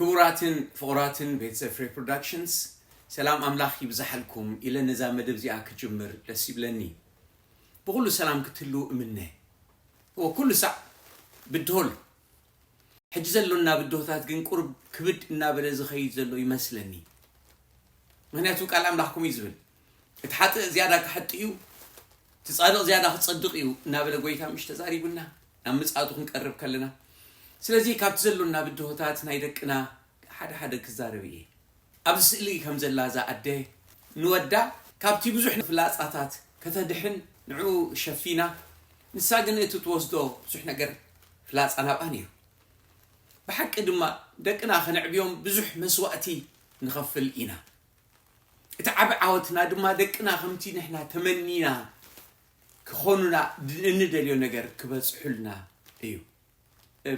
ክቡራትን ፍቑራትን ቤተሰብ ፍሬ ፕሮዳክሽንስ፣ ሰላም ኣምላኽ ይብዛሓልኩም ኢለ ነዛ መደብ እዚኣ ክጅምር ደስ ይብለኒ። ብኹሉ ሰላም ክትህልዉ እምነ። እወ፣ ኩሉ ሳዕ ብድሆ ኣሎ። ሕጂ ዘሎና ብድሆታት ግን ቁሩብ ክብድ እናበለ ዝኸይድ ዘሎ ይመስለኒ። ምኽንያቱ ቃል ኣምላኽ ከምኡ እዩ ዝብል፣ "እቲ ሓጥእ ዝያዳ ክሓጥእ እዩ፣ እቲ ጻድቕ ዝያዳ ክጸድቕ እዩ" እናበለ ጎይታ ምሽ ተዛሪቡና ናብ ምጽኣቱ ክንቀርብ ከለና። ስለዚ ካብቲ ዘሎና ብድሆታት ናይ ደቅና ሓደ ሓደ ክዛረብ እየ። ኣብዚ ስእሊ ከም ዘላ እዛ ኣደ ንወዳ ካብቲ ብዙሕ ፍላጻታት ከተድሕን ንዕኡ ሸፊና፣ ንሳ ግን እቲ ትወስዶ ብዙሕ ነገር ፍላጻ ናብኣ ነይሩ። ብሓቂ ድማ ደቅና ከነዕብዮም ብዙሕ መስዋእቲ ንኸፍል ኢና። እቲ ዓቢ ዓወትና ድማ ደቅና ከምቲ ንሕና ተመኒና ክኾኑና ድ-፣ እንደልዮ ነገር ክበጽሑልና እዩ።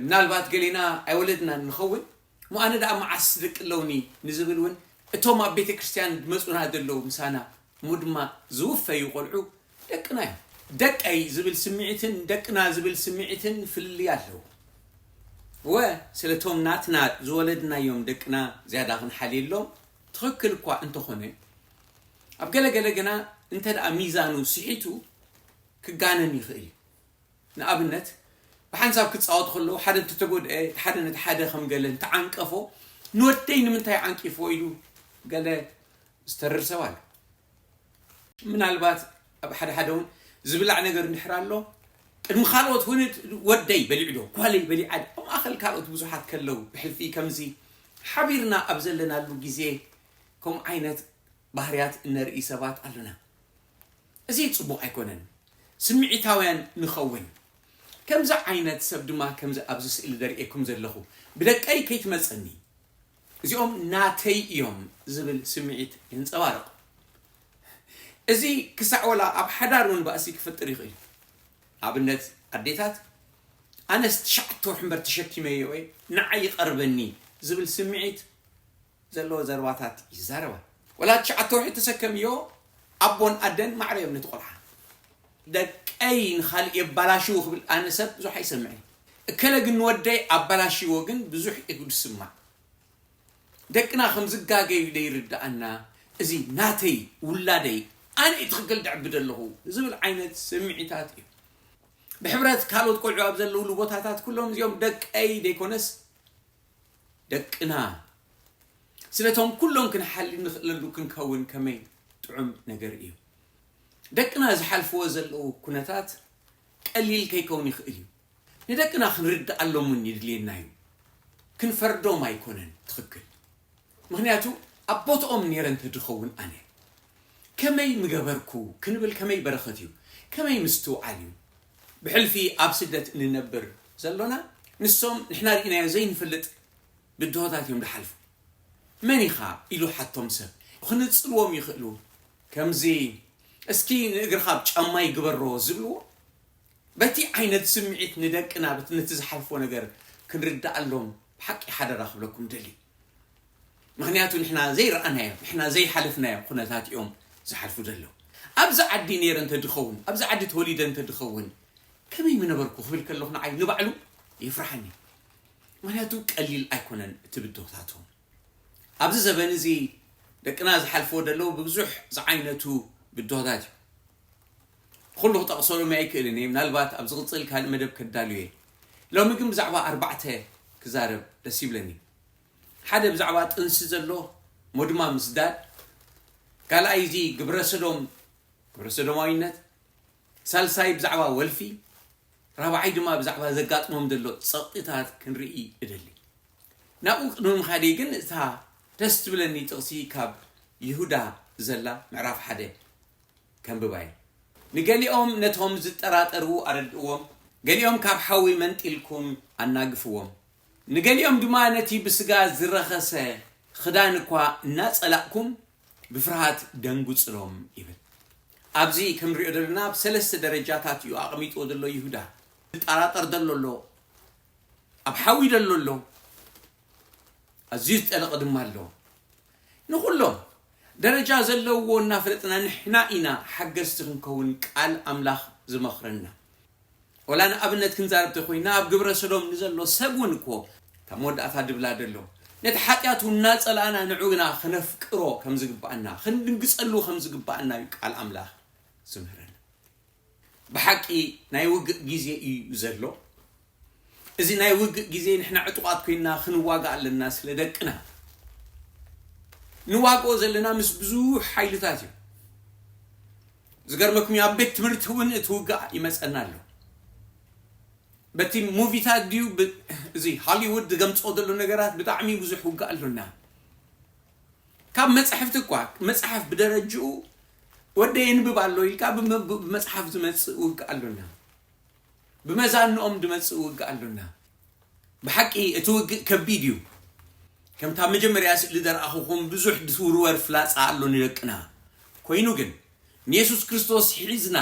ምናልባት ገሌና ኣይወለድናን ንኸውን፣ እሞ ኣነ ደኣ መዓስ ደቂ ኣለውኒ ንዝብል እውን፣ እቶም ኣብ ቤተ ክርስቲያን ዝመጹና ዘለዉ ምሳና፣ እሞ ድማ ዝውፈዩ ቆልዑ ደቅና እዮም። ደቀይ ዝብል ስምዒትን ደቅና ዝብል ስምዒትን ፍልልይ ኣለዎ። እወ፣ ስለቶም ናትና ዝወለድናዮም ደቅና ዝያዳ ክንሓልየሎም ትኽክል እኳ እንተኾነ፣ ኣብ ገለ ገለ ግና እንተ ደኣ ሚዛኑ ስሒቱ ክጋነን ይኽእል እዩ። ንኣብነት፣ ብሓንሳብ ክጻወቱ ከለዉ ሓደ እንተተጎድአ፣ እቲ ሓደ ነቲ ሓደ ከም ገለ እንተዓንቀፎ፣ "ንወደይ ንምንታይ ዓንቂፍዎ?" ኢሉ ገለ ዝተርር ሰብ ኣሎ። ምናልባት ኣብ ሓደ ሓደ እውን ዝብላዕ ነገር እንድሕር ኣሎ፣ ቅድሚ ካልኦት እውን "ወደይ በሊዑ ዶ? ጓለይ በሊዓ ዶ?" ኣብ ማእከል ካልኦት ብዙሓት ከለዉ፣ ብሕልፊ ከምዚ ሓቢርና ኣብ ዘለናሉ ግዜ ከምኡ ዓይነት ባህርያት እነርኢ ሰባት ኣለና። እዚ ጽቡቕ ኣይኮነን። ስምዒታውያን ንኸውን። ከምዚ ዓይነት ሰብ ድማ ከምዚ ኣብዚ ስእሊ ዘርእየኩም ዘለኹ፣ "ብደቀይ ከይትመጸኒ፣ እዚኦም ናተይ እዮም" ዝብል ስምዒት የንጸባርቕ። እዚ ክሳዕ ወላ ኣብ ሓዳር እውን ባእሲ ክፈጥር ይኽእል እዩ። ኣብነት ኣዴታት፣ "ኣነስ ትሽዓተ ወርሒ እምበር ተሸኪመዮ እየ፣ ንዓይ ይቐርበኒ" ዝብል ስምዒት ዘለዎ ዘረባታት ይዛረባ። ወላ ትሽዓተ ወርሒ ተሰከምዮ፣ ኣቦን ኣደን ማዕረ እዮም ነቲ ቆልዓ። "ደቀይ ንኻልእ የባላሽዉ" ክብል ኣነ ሰብ ብዙሕ ኣይሰምዕን። "እከለ ግን ንወደይ ኣባላሽዎ" ግን ብዙሕ እዩ ዝስማዕ። ደቅና ከም ዝጋገዩ ደይርድኣና፣ እዚ "ናተይ፣ ውላደይ፣ ኣነ እዩ ትኽክል ደዕቢ ዘለኹ" ዝብል ዓይነት ስምዒታት እዩ። ብሕብረት ካልኦት ቆልዑ ኣብ ዘለውሉ ቦታታት ኩሎም እዚኦም ደቀይ ደይኮነስ ደቅና። ስለቶም ኩሎም ክንሓሊ ንኽእለሉ ክንከውን ከመይ ጥዑም ነገር እዩ። ደቅና ዝሓልፍዎ ዘለዉ ኩነታት ቀሊል ከይከውን ይኽእል እዩ። ንደቅና ክንርድኣሎም እውን ይድልየና እዩ። ክንፈርዶም ኣይኮነን ትኽክል። ምኽንያቱ ኣብ ቦትኦም ነይረ እንተድኸውን ኣነ፣ "ከመይ ምገበርኩ?" ክንብል ከመይ በረኸት እዩ፣ ከመይ ምስትውዓል እዩ። ብሕልፊ ኣብ ስደት እንነብር ዘሎና፣ ንሶም ንሕና ርኢናዮ ዘይንፈልጥ ብድሆታት እዮም ዝሓልፉ። "መን ኢኻ?" ኢሉ ሓቶም ሰብ፣ ክንጽልዎም ይኽእሉ። ከምዚ፣ "እስኪ ንእግርኻ ብ ጫማ ይግበሮ" ዝብልዎ፣ በቲ ዓይነት ስምዒት ንደቅና በት-፣ ነቲ ዝሓልፎ ነገር ክንርድኣሎም ብሓቂ ሓደራ ክብለኩም ደሊ። ምኽንያቱ ንሕና ዘይረኣናዮ፣ ንሕና ዘይሓለፍናዮ ኩነታት እዮም ዝሓልፉ ዘለዉ። "ኣብዚ ዓዲ ነይረ እንተድኸውን፣ ኣብዚ ዓዲ ተወሊደ እንተድኸውን፣ ከመይ ምነበርኩ?" ክብል ከለኹ ንዓይ ንባዕሉ የፍርሓኒ። ምኽንያቱ ቀሊል ኣይኮነን እቲ ብድሆታቶም። ኣብዚ ዘበን እዚ ደቅና ዝሓልፍዎ ዘለዉ ብብዙሕ ዝዓይነቱ ብድሆታት እዩ። ኩሉ ክጠቕሰሎም ኣይክእልን እየ። ምናልባት ኣብ ዝቕጽል ካልእ መደብ ከዳሉ እየ። ሎሚ ግን ብዛዕባ ኣርባዕተ ክዛረብ ደስ ይብለኒ። ሓደ ብዛዕባ ጥንሲ ዘሎ፣ እሞ ድማ ምስዳድ። ካልኣይ እዚ ግብረ ሰዶም፣ ግብረ ሰዶማዊነት። ሳልሳይ ብዛዕባ ወልፊ። ራብዓይ ድማ ብዛዕባ ዘጋጥሞም ዘሎ ጸቕጢታት ክንርኢ እደሊ። ናብኡ ቅድሚ ምኻደይ ግን እታ ደስ ትብለኒ ጥቕሲ ካብ ይሁዳ ዘላ ምዕራፍ ሓደ ከንብባ እየ። "ንገሊኦም ነቶም ዝጠራጠሩ ኣረድእዎም፣ ገሊኦም ካብ ሓዊ መንጢልኩም ኣናግፍዎም፣ ንገሊኦም ድማ ነቲ ብስጋ ዝረኸሰ ክዳን እኳ እናጸላእኩም ብፍርሃት ደንጉጽሎም" ይብል። ኣብዚ ክንሪኦ ዘለና ኣብ ሰለስተ ደረጃታት እዩ ኣቐሚጥዎ ዘሎ ይሁዳ። ዝጠራጠር ዘሎ ኣሎ፣ ኣብ ሓዊ ዘሎ ኣሎ፣ ኣዝዩ ዝጠለቐ ድማ ኣሎ። ንኹሎም ደረጃ ዘለዎ እናፈለጥና ንሕና ኢና ሓገዝቲ ክንከውን ቃል ኣምላኽ ዝመኽረና። ወላ ንኣብነት ክንዛረብ ተኮይና ኣብ ግብረ ሰዶም ንዘሎ ሰብ እውን እኮ ካብ መወዳእታ ድብላ ደሎ። ነቲ ሓጢኣቱ እናጸላእና ንዑ ግና ክነፍቅሮ ከም ዝግባኣና፣ ክንድንግጸሉ ከም ዝግባኣና እዩ ቃል ኣምላኽ ዝምህረና። ብሓቂ ናይ ውግእ ግዜ እዩ ዘሎ። እዚ ናይ ውግእ ግዜ ንሕና ዕጡቓት ኮይንና ክንዋጋእ ኣለና። ስለ ደቅና ንዋግኦ ዘለና ምስ ብዙሕ ሓይልታት እዩ። ዝገርመኩም እዩ፣ ኣብ ቤት ትምህርቲ እውን እቲ ውግእ ይመጸና ኣሎ። በቲ ሙቪታት ድዩ ብ-፣ እዚ ሃሊውድ ዝገምጾ ዘሎ ነገራት ብጣዕሚ ብዙሕ ውግእ ኣሎና። ካብ መጻሕፍቲ እኳ መጽሓፍ ብደረጅኡ ወደ የንብብ ኣሎ ኢልካ ብመ-፣ ብመጽሓፍ ዝመጽእ ውግእ ኣሎና። ብመዛንኦም ዝመጽእ ውግእ ኣሎና። ብሓቂ እቲ ውግእ ከቢድ እዩ። ከምታ መጀመርያ ስእሊ ዘርኣኹኹም ብዙሕ ዝውርወር ፍላጻ ኣሎ ንደቅና። ኮይኑ ግን ንየሱስ ክርስቶስ ሒዝና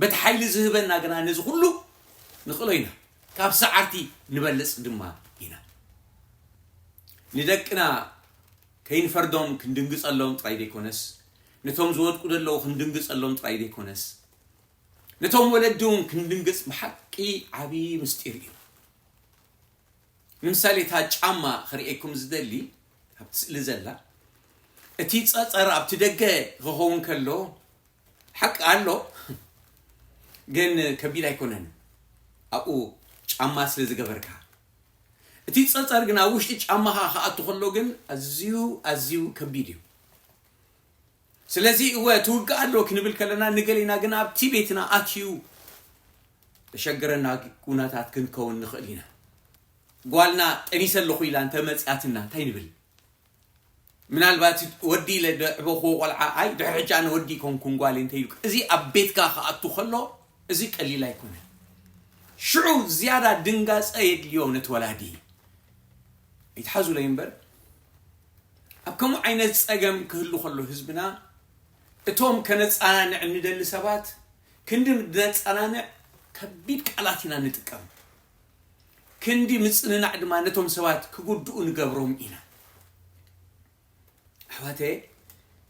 በቲ ሓይሊ ዝህበና ግና ነዚ ኩሉ ንኽእሎ ኢና። ካብ ሰዓርቲ ንበልጽ ድማ ኢና። ንደቅና ከይንፈርዶም ክንድንግጸሎም ጥራይ ዘይኮነስ፣ ነቶም ዝወድቁ ዘለዉ ክንድንግጸሎም ጥራይ ዘይኮነስ፣ ነቶም ወለዲ እውን ክንድንግጽ ብሓቂ ዓቢ ምስጢር እዩ። ንምሳሌ እታ ጫማ ክርእየኩም ዝደሊ ኣብቲ ስእሊ ዘላ፣ እቲ ጸጸር ኣብቲ ደገ ክኸውን ከሎ ሓቂ ኣሎ፣ ግን ከቢድ ኣይኮነን ኣብኡ ጫማ ስለ ዝገበርካ። እቲ ጸጸር ግን ኣብ ውሽጢ ጫማኻ ክኣቱ ከሎ ግን ኣዝዩ ኣዝዩ ከቢድ እዩ። ስለዚ እወ ትውግእ ኣሎ ክንብል ከለና ንገሌና ግን ኣብቲ ቤትና ኣትዩ ተሸገረና ኩነታት ክንከውን ንኽእል ኢና። ጓልና ጠኒሰ ኣለኹ ኢላ እንተ መጽኣትና እንታይ ንብል? ምናልባት ወዲ ኢለ ደዕበኽዎ ቆልዓ ኣይ ድሕሪ ሕጂ ኣነ ወዲ ኣይኮንኩን ጓል እንተ ኢሉ እዚ ኣብ ቤትካ ክኣቱ ከሎ እዚ ቀሊል ኣይኮነን። ሽዑ ዝያዳ ድንጋጸ የድልዮ ነቲ ወላዲ። ይትሓዙለይ እምበር ኣብ ከምኡ ዓይነት ጸገም ክህሉ ከሎ ህዝብና እቶም ከነጸናንዕ እንደሊ ሰባት ክንዲ ነጸናንዕ ከቢድ ቃላት ኢና ንጥቀም። ክንዲ ምጽንናዕ ድማ ነቶም ሰባት ክጉድኡ ንገብሮም ኢና። ኣሕዋተየ፣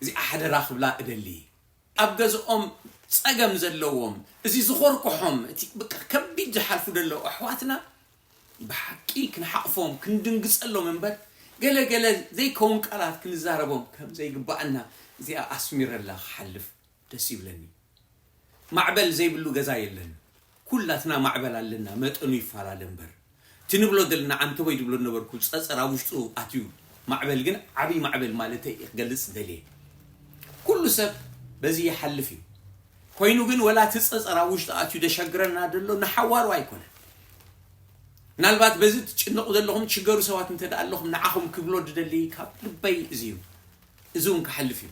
እዚኣ ሓደራ ክብላ እደሊ። ኣብ ገዝኦም ጸገም ዘለዎም፣ እዚ ዝኾርኩሖም፣ እቲ በቃ ከቢድ ዝሓልፉ ዘለዉ ኣሕዋትና ብሓቂ ክንሓቕፎም፣ ክንድንግጸሎም እምበር፣ ገለ ገለ ዘይከውን ቃላት ክንዛረቦም ከም ዘይግባኣና እዚኣ ኣስሚረላ ክሓልፍ ደስ ይብለኒ። ማዕበል ዘይብሉ ገዛ የለን። ኩላትና ማዕበል ኣለና፣ መጠኑ ይፈላለ እምበር። እቲ ንብሎ ዘለና ዓንተቦይ ዝብሎ ዝነበርኩ ጸጸር ኣብ ውሽጡ ኣትዩ ማዕበል ግን ዓብዪ ማዕበል ማለተይ እየ ክገልጽ ደልየ። ኩሉ ሰብ በዚ ይሓልፍ እዩ። ኮይኑ ግን ወላ እቲ ጸጸር ኣብ ውሽጡ ኣትዩ ደሸግረና ደሎ ንሓዋሩ ኣይኮነን። ምናልባት በዚ ትጭነቑ ዘለኹም ትሽገሩ ሰባት እንተ ደኣ ኣለኹም ንዓኹም ክብሎ ዝደሊ ካብ ልበይ እዚ እዩ። እዚ እውን ክሓልፍ እዩ።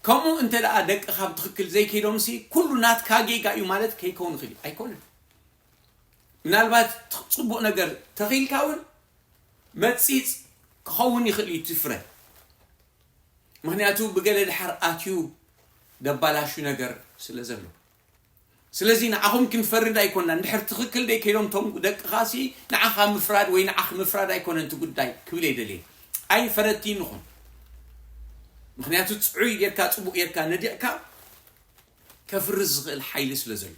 ከምኡ እንተ ደኣ ደቅኻ ብትኽክል ዘይከይዶምሲ ኩሉ ናትካ ጌጋ እዩ ማለት ከይከውን ይኽእል እዩ። ኣይኮነን። ምናልባት ጽቡቕ ነገር ተኺልካ እውን መጺጽ ክኸውን ይኽእል እዩ እቲ ፍረ። ምኽንያቱ ብገለ ድሓር ኣትዩ ደባላሹ ነገር ስለ ዘሎ። ስለዚ ንዓኹም ክንፈርድ ኣይኮንና። እንድሕር ትኽክል ደይ ከይዶም እቶም ደቅኻሲ ንዓኻ ምፍራድ ወይ ንዓኺ ምፍራድ ኣይኮነን እቲ ጉዳይ ክብል እየ ደልየ። ኣይፈረድቲ ንኹን። ምኽንያቱ ጽዑይ ጌርካ ጽቡቕ ጌርካ ነዲቕካ ከፍርስ ዝኽእል ሓይሊ ስለ ዘሎ።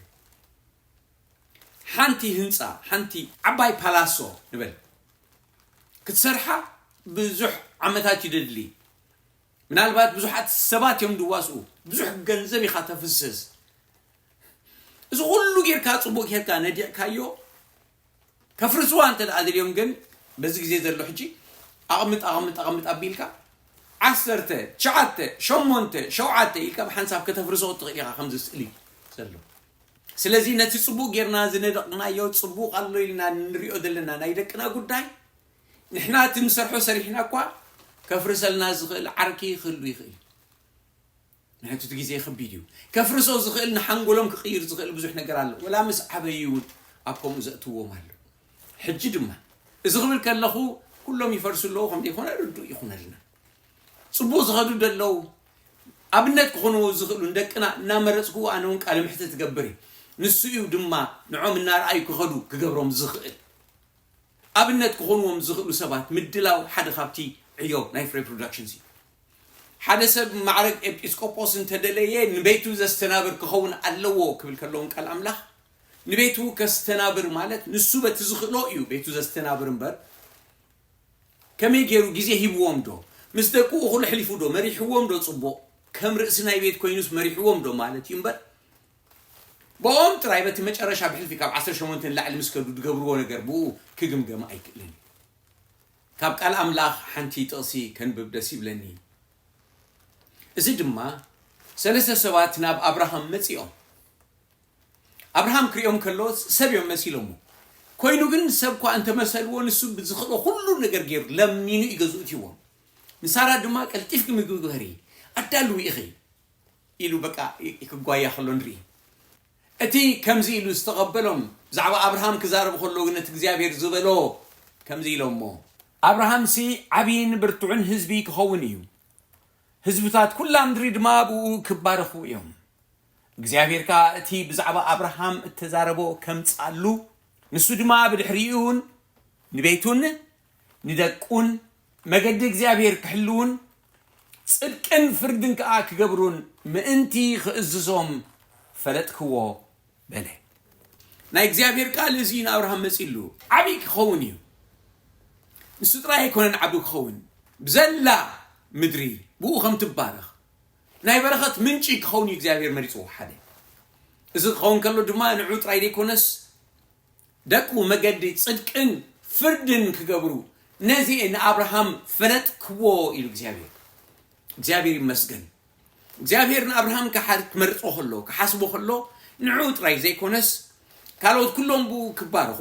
ሓንቲ ህንጻ፣ ሓንቲ ዓባይ ፓላሶ ንበል ክትሰርሓ ብዙሕ ዓመታት እዩ ደድሊ። ምናልባት ብዙሓት ሰባት እዮም ድዋስኡ፣ ብዙሕ ገንዘብ ኢኻ ተፍስስ። እዚ ኩሉ ጌርካ ጽቡቕ ጌርካ ነዲቕካዮ ከፍርስዋ እንተ ደኣ ደልዮም ግን በዚ ግዜ ዘሎ ሕጂ ኣቕምጥ ኣቕምጥ ኣቕምጥ ኣቢልካ ዓሰርተ ትሽዓተ ሸሞንተ ሸውዓተ ኢልካ ብሓንሳብ ከተፍርሶ ትኽእል ኢኻ። ከምዚ ስእሊ ዘሎ ስለዚ ነቲ ጽቡቕ ጌርና ዝነደቕናዮ ጽቡቕ ኣሎ ኢልና ንሪኦ ዘለና ናይ ደቅና ጉዳይ ንሕና እቲ ንሰርሖ ሰሪሕና እኳ ከፍርሰልና ዝኽእል ዓርኪ ክህሉ ይኽእል። ምክንያቱ እቲ ግዜ ከቢድ እዩ። ከፍርሶ ዝኽእል ንሓንጎሎም ክቕይር ዝኽእል ብዙሕ ነገር ኣሎ። ወላ ምስ ዓበዩ እውን ኣብ ከምኡ ዘእትዎም ኣሎ። ሕጂ ድማ እዚ ክብል ከለኹ ኩሎም ይፈርሱ ኣለዉ ከም ዘይኮነ ርዱእ ይኹነልና። ጽቡቕ ዝኸዱ ደለዉ ኣብነት ክኾንዎ ዝኽእሉ ንደቅና እናመረጽኩ ኣነ እውን ቃለ ምሕተት እገብር እየ። ንሱ እዩ ድማ ንዖም እናረኣዩ ክኸዱ ክገብሮም ዝኽእል። ኣብነት ክኾንዎም ዝኽእሉ ሰባት ምድላው ሓደ ካብቲ ዕዮ ናይ ፍሬ ፕሮዳክሽንስ እዩ። ሓደ ሰብ ማዕረግ ኤጲስቆጶስ እንተደለየ ንቤቱ ዘስተናብር ክኸውን ኣለዎ ክብል ከለውን ቃል ኣምላኽ ንቤቱ ከስተናብር ማለት ንሱ በቲ ዝኽእሎ እዩ ቤቱ ዘስተናብር እምበር ከመይ ገይሩ ግዜ ሂብዎም ዶ? ምስ ደቁ እኹል ኣሕሊፉ ዶ? መሪሕዎም ዶ ጽቡቕ? ከም ርእሲ ናይ ቤት ኮይኑስ መሪሕዎም ዶ ማለት እዩ እምበር፣ ብኦም ጥራይ በቲ መጨረሻ ብሕልፊ ካብ ዓሰርተ ሸሞንተ ንላዕሊ ምስ ከዱ ዝገብርዎ ነገር ብኡ ክግምገም ኣይክእልን እዩ። ካብ ቃል ኣምላኽ ሓንቲ ጥቕሲ ከንብብ ደስ ይብለኒ። እዚ ድማ ሰለስተ ሰባት ናብ ኣብርሃም መጺኦም። ኣብርሃም ክሪኦም ከሎ ሰብ እዮም መሲሎሞ። ኮይኑ ግን ሰብ እኳ እንተመሰልዎ ንሱ ብዝኽእሎ ኩሉ ነገር ገይሩ ለሚኑ እዩ ገዝኡ እትይዎም። ንሳራ ድማ ቀልጢፍኪ ምግቢ ግበሪ ኣዳልዊ ኢኺ ኢሉ በቃ ክጓያ ከሎ ንርኢ። እቲ ከምዚ ኢሉ ዝተቐበሎም ብዛዕባ ኣብርሃም ክዛረብ ከሎ ግን እቲ እግዚኣብሔር ዝበሎ ከምዚ ኢሎሞ ኣብርሃምሲ ዓብይን ብርቱዕን ህዝቢ ክኸውን እዩ። ህዝብታት ኩላ ምድሪ ድማ ብኡ ክባረኹ እዮም። እግዚኣብሔር ከኣ እቲ ብዛዕባ ኣብርሃም እተዛረቦ ከምጽኣሉ፣ ንሱ ድማ ብድሕሪኡን ንቤቱን ንደቁን መገዲ እግዚኣብሔር ክሕልውን ጽድቅን ፍርድን ከኣ ክገብሩን ምእንቲ ክእዝዞም ፈለጥክዎ በለ። ናይ እግዚኣብሔር ቃል እዚ ንኣብርሃም መጺሉ ዓብዪ ክኸውን እዩ። ንሱ ጥራይ ኣይኮነን ዓቢ ክኸውን፣ ብዘላ ምድሪ ብኡ ከም ትባረኽ ናይ በረኸት ምንጪ ክኸውን እዩ እግዚኣብሔር መሪጽዎ። ሓደ እዚ ክኸውን ከሎ ድማ ንዑ ጥራይ ዘይኮነስ ደቁ መገዲ ጽድቅን ፍርድን ክገብሩ ነዚ ንኣብርሃም ፈለጥክዎ ኢሉ እግዚኣብሔር። እግዚኣብሔር ይመስገን። እግዚኣብሔር ንኣብርሃም ክሓ- ክመርጾ ከሎ ክሓስቦ ከሎ ንዑ ጥራይ ዘይኮነስ ካልኦት ኩሎም ብኡ ክባረኹ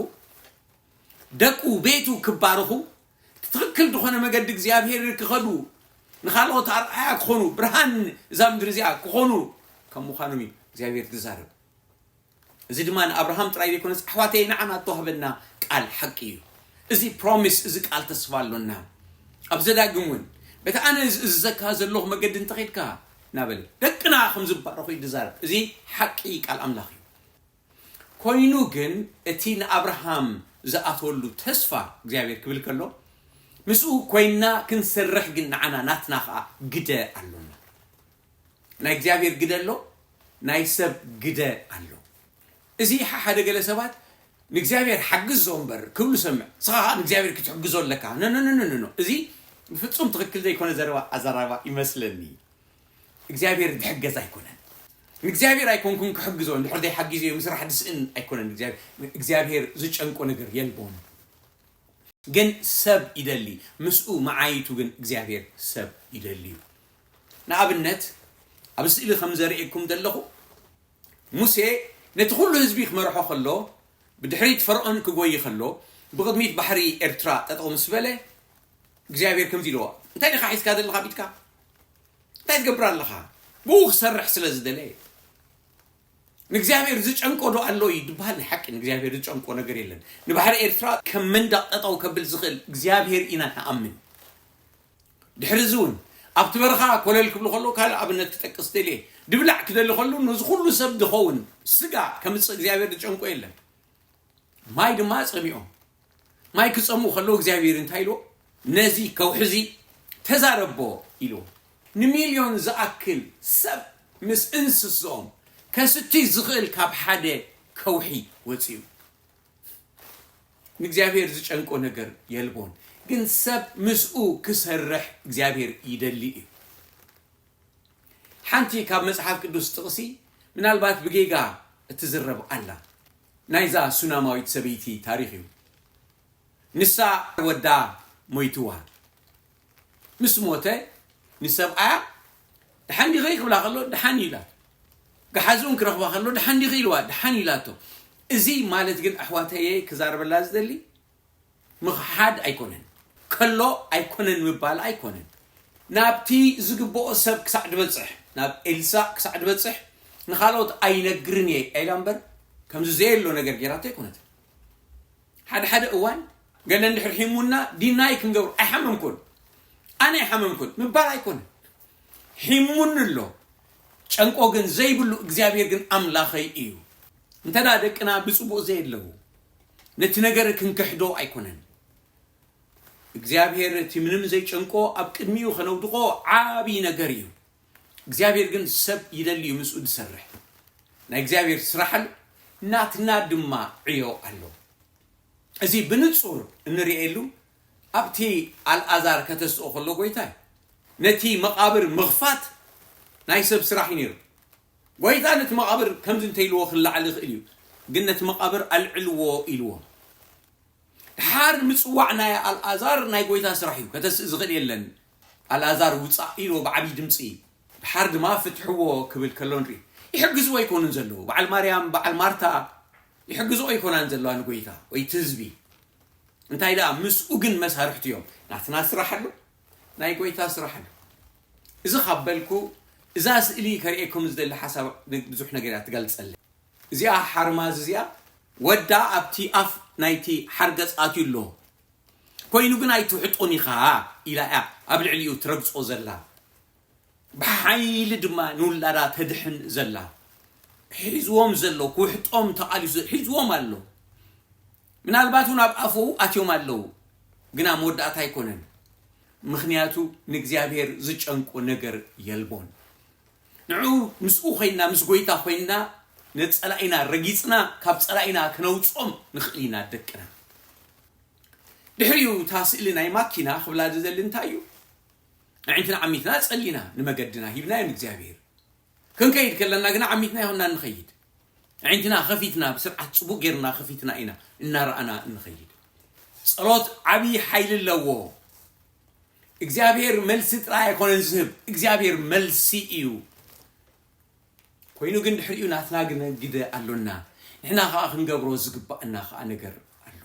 ደቁ ቤቱ ክባረኹ ትኽክል ዝኾነ መገዲ እግዚኣብሔር ክኸዱ ንኻልኦት ኣርኣያ ክኾኑ ብርሃን እዛ ምድሪ እዚኣ ክኾኑ ከም ምዃኖም እዩ እግዚኣብሔር ዝዛረብ። እዚ ድማ ንኣብርሃም ጥራይ ዘይኮነስ ኣሕዋተይ ንዓና እተዋህበና ቃል ሓቂ እዩ። እዚ ፕሮሚስ እዚ ቃል ተስፋ ኣሎና። ኣብ ዘዳግም እውን በቲ ኣነ እዝዘካ ዘለኹ መገዲ እንተኸድካ እናበለ ደቅና ከም ዝባረኹ እዩ ዝዛረብ። እዚ ሓቂ ቃል ኣምላኽ እዩ። ኮይኑ ግን እቲ ንኣብርሃም ዝኣተወሉ ተስፋ እግዚኣብሔር ክብል ከሎ ምስኡ ኮይና ክንሰርሕ ግን ንዓና ናትና ከዓ ግደ ኣሎና። ናይ እግዚኣብሔር ግደ ኣሎ፣ ናይ ሰብ ግደ ኣሎ። እዚ ሓ- ሓደ ገለ ሰባት ንእግዚኣብሔር ሓግዞ እምበር ክብሉ ሰምዕ። ንስኻ ከዓ ንእግዚኣብሔር ክትሕግዞ ኣለካ። ነነነነኖ እዚ ብፍጹም ትኽክል ዘይኮነ ዘረባ ኣዘራርባ ይመስለኒ። እግዚኣብሔር ዝሕገዝ ኣይኮነን። ንእግዚኣብሔር ኣይኮንኩን ክሕግዞ እንድሕር ዘይሓጊዘዮ ምስራሕ ዝስእን ኣይኮነን። እግዚኣብሔር ዝጨንቆ ነገር የልቦን። ግን ሰብ ይደሊ ምስኡ መዓይቱ ግን እግዚኣብሔር ሰብ ይደሊ እዩ። ንኣብነት ኣብ ስእሊ ከም ዘርእየኩም ዘለኹ ሙሴ ነቲ ኩሉ ህዝቢ ክመርሖ ከሎ ብድሕሪት ፈርዖን ክጎይ ከሎ ብቕድሚት ባሕሪ ኤርትራ ጠጠው ምስ በለ እግዚኣብሔር ከምዚ ኢልዎ እንታይ ዲኻ ሒዝካ ዘለኻ ቢትካ እንታይ ትገብር ኣለኻ ብኡ ክሰርሕ ስለ ዝደለ ንእግዚኣብሔር ዝጨንቆ ዶ ኣሎ እዩ ዝበሃል ናይ ሓቂ ንእግዚኣብሔር ዝጨንቆ ነገር የለን ንባሕሪ ኤርትራ ከም መንደቕ ጠጠው ከብል ዝኽእል እግዚኣብሔር ኢና ንኣምን ድሕሪ እዚ እውን ኣብቲ በረኻ ኮለል ክብሉ ከለዉ ካልእ ኣብነት ክጠቅስ ደልየ ድብላዕ ክደሊ ከሉ ነዚ ኩሉ ሰብ ዝኸውን ስጋ ከምፅእ እግዚኣብሔር ዝጨንቆ የለን ማይ ድማ ፀሚኦም ማይ ክፀምኡ ከለዉ እግዚኣብሔር እንታይ ኢልዎ ነዚ ከውሒ እዚ ተዛረቦ ኢልዎ ንሚልዮን ዝኣክል ሰብ ምስ እንስስኦም ከስቲ ዝኽእል ካብ ሓደ ከውሒ ወፂኡ ንእግዚኣብሔር ዝጨንቆ ነገር የልቦን ግን ሰብ ምስኡ ክሰርሕ እግዚኣብሔር ይደሊ እዩ ሓንቲ ካብ መጽሓፍ ቅዱስ ጥቕሲ ምናልባት ብጌጋ እትዝረብ ኣላ ናይዛ ሱናማዊት ሰበይቲ ታሪኽ እዩ ንሳ ወዳ ሞይትዋ ምስ ሞተ ንሰብኣያ ደሓን ዲኺ ክብላ ከሎ ደሓን እዩ ኢላቶ። ገሓዝኡን ክረኽባ ከሎ ደሓን ዲኺ ኢልዋ ደሓን እዩ ኢላቶ። እዚ ማለት ግን ኣሕዋተየ ክዛረበላ ዝደሊ ምኽሓድ ኣይኮነን። ከሎ ኣይኮነን ምባል ኣይኮነን። ናብቲ ዝግብኦ ሰብ ክሳዕ ድበጽሕ፣ ናብ ኤልሳእ ክሳዕ ድበጽሕ ንኻልኦት ኣይነግርን እየ ኢላ እምበር ከምዚ ዘየሎ ነገር ጌራቶ ኣይኮነትን። ሓደ ሓደ እዋን ገለ እንድሕር ሒሙና ዲናይ ክንገብር ኣይሓመምኩን ኣነ ኣይሓመምኩን ምባል ኣይኮነን ሒሙኒ ኣሎ ጨንቆ ግን ዘይብሉ እግዚኣብሔር ግን ኣምላኸይ እዩ እንተ ደቅና ብፅቡቅ ዘየለዉ ነቲ ነገር ክንክሕዶ ኣይኮነን እግዚኣብሔር እቲ ምንም ዘይጨንቆ ኣብ ቅድሚኡ ከነውድቆ ዓብዪ ነገር እዩ እግዚኣብሔር ግን ሰብ ይደሊ እዩ ምስኡ ዝሰርሕ ናይ እግዚኣብሔር ስራሕ ኣሎ ናትና ድማ ዕዮ ኣሎ እዚ ብንጹር እንርእየሉ ኣብቲ ኣልኣዛር ከተስኦ ከሎ ጎይታይ ነቲ መቓብር ምኽፋት ናይ ሰብ ስራሕ እዩ ነይሩ። ጎይታ ነቲ መቓብር ከምዚ እንተኢልዎ ክለዓል ይኽእል እዩ፣ ግን ነቲ መቓብር ኣልዕልዎ ኢልዎ። ድሓር ምጽዋዕ ናይ ኣልኣዛር ናይ ጎይታ ስራሕ እዩ፣ ከተስእ ዝኽእል የለን። ኣልኣዛር ውጻእ ኢልዎ ብዓብዪ ድምጺ። ድሓር ድማ ፍትሕዎ ክብል ከሎ ንርኢ። ይሕግዝዎ ኣይኮኑን ዘለዉ። በዓል ማርያም፣ በዓል ማርታ ይሕግዝኦ ኣይኮናን ዘለዋ ንጎይታ ወይ እቲ ህዝቢ። እንታይ ደኣ ምስኡ ግን መሳርሕቲ እዮም። ናትና ስራሕ ኣሎ፣ ናይ ጎይታ ስራሕ ኣሎ። እዚ ካብ በልኩ፣ እዛ ስእሊ ከርእየኩም ዝደሊ ሓሳብ ብዙሕ ነገር እያ ትገልጸለይ። እዚኣ ሓርማዝ እዚኣ ወዳ ኣብቲ ኣፍ ናይቲ ሓርገጽ ኣትዩ ኣሎ። ኮይኑ ግን ኣይትውሕጦን ኢኻ ኢላ እያ ኣብ ልዕሊኡ ትረግጾ ዘላ። ብሓይሊ ድማ ንውላዳ ተድሕን ዘላ። ሒዝዎም ዘሎ፣ ክውሕጦም ተቓሊሱ ሒዝዎም ኣሎ። ምናልባት እውን ኣብ ኣፉ ኣትዮም ኣለዉ፣ ግና መወዳእታ ኣይኮነን። ምኽንያቱ ንእግዚኣብሔር ዝጨንቆ ነገር የልቦን። ንዑ ምስኡ ኮይንና፣ ምስ ጎይታ ኮይንና፣ ነጸላኢና ረጊጽና፣ ካብ ጸላኢና ክነውጾም ንኽእል ኢና ደቅና። ድሕሪኡ እታ ስእሊ ናይ ማኪና ክብላ ዝደሊ እንታይ እዩ? ኣዒንትና ዓሚትና ጸሊና፣ ንመገድና ሂብናዮ ንእግዚኣብሔር። ክንከይድ ከለና ግና ዓሚትና ይኹንና እንኸይድ። ኣዒንትና ከፊትና፣ ብስርዓት ጽቡቕ ጌርና ከፊትና ኢና እናረኣና እንኸይድ። ጸሎት ዓብዪ ሓይሊ ኣለዎ። እግዚኣብሔር መልሲ ጥራይ ኣይኮነን ዝህብ፣ እግዚኣብሔር መልሲ እዩ። ኮይኑ ግን ድሕሪኡ ናትና ግን ግደ ኣሎና። ንሕና ከኣ ክንገብሮ ዝግባኣና ከኣ ነገር ኣሎ።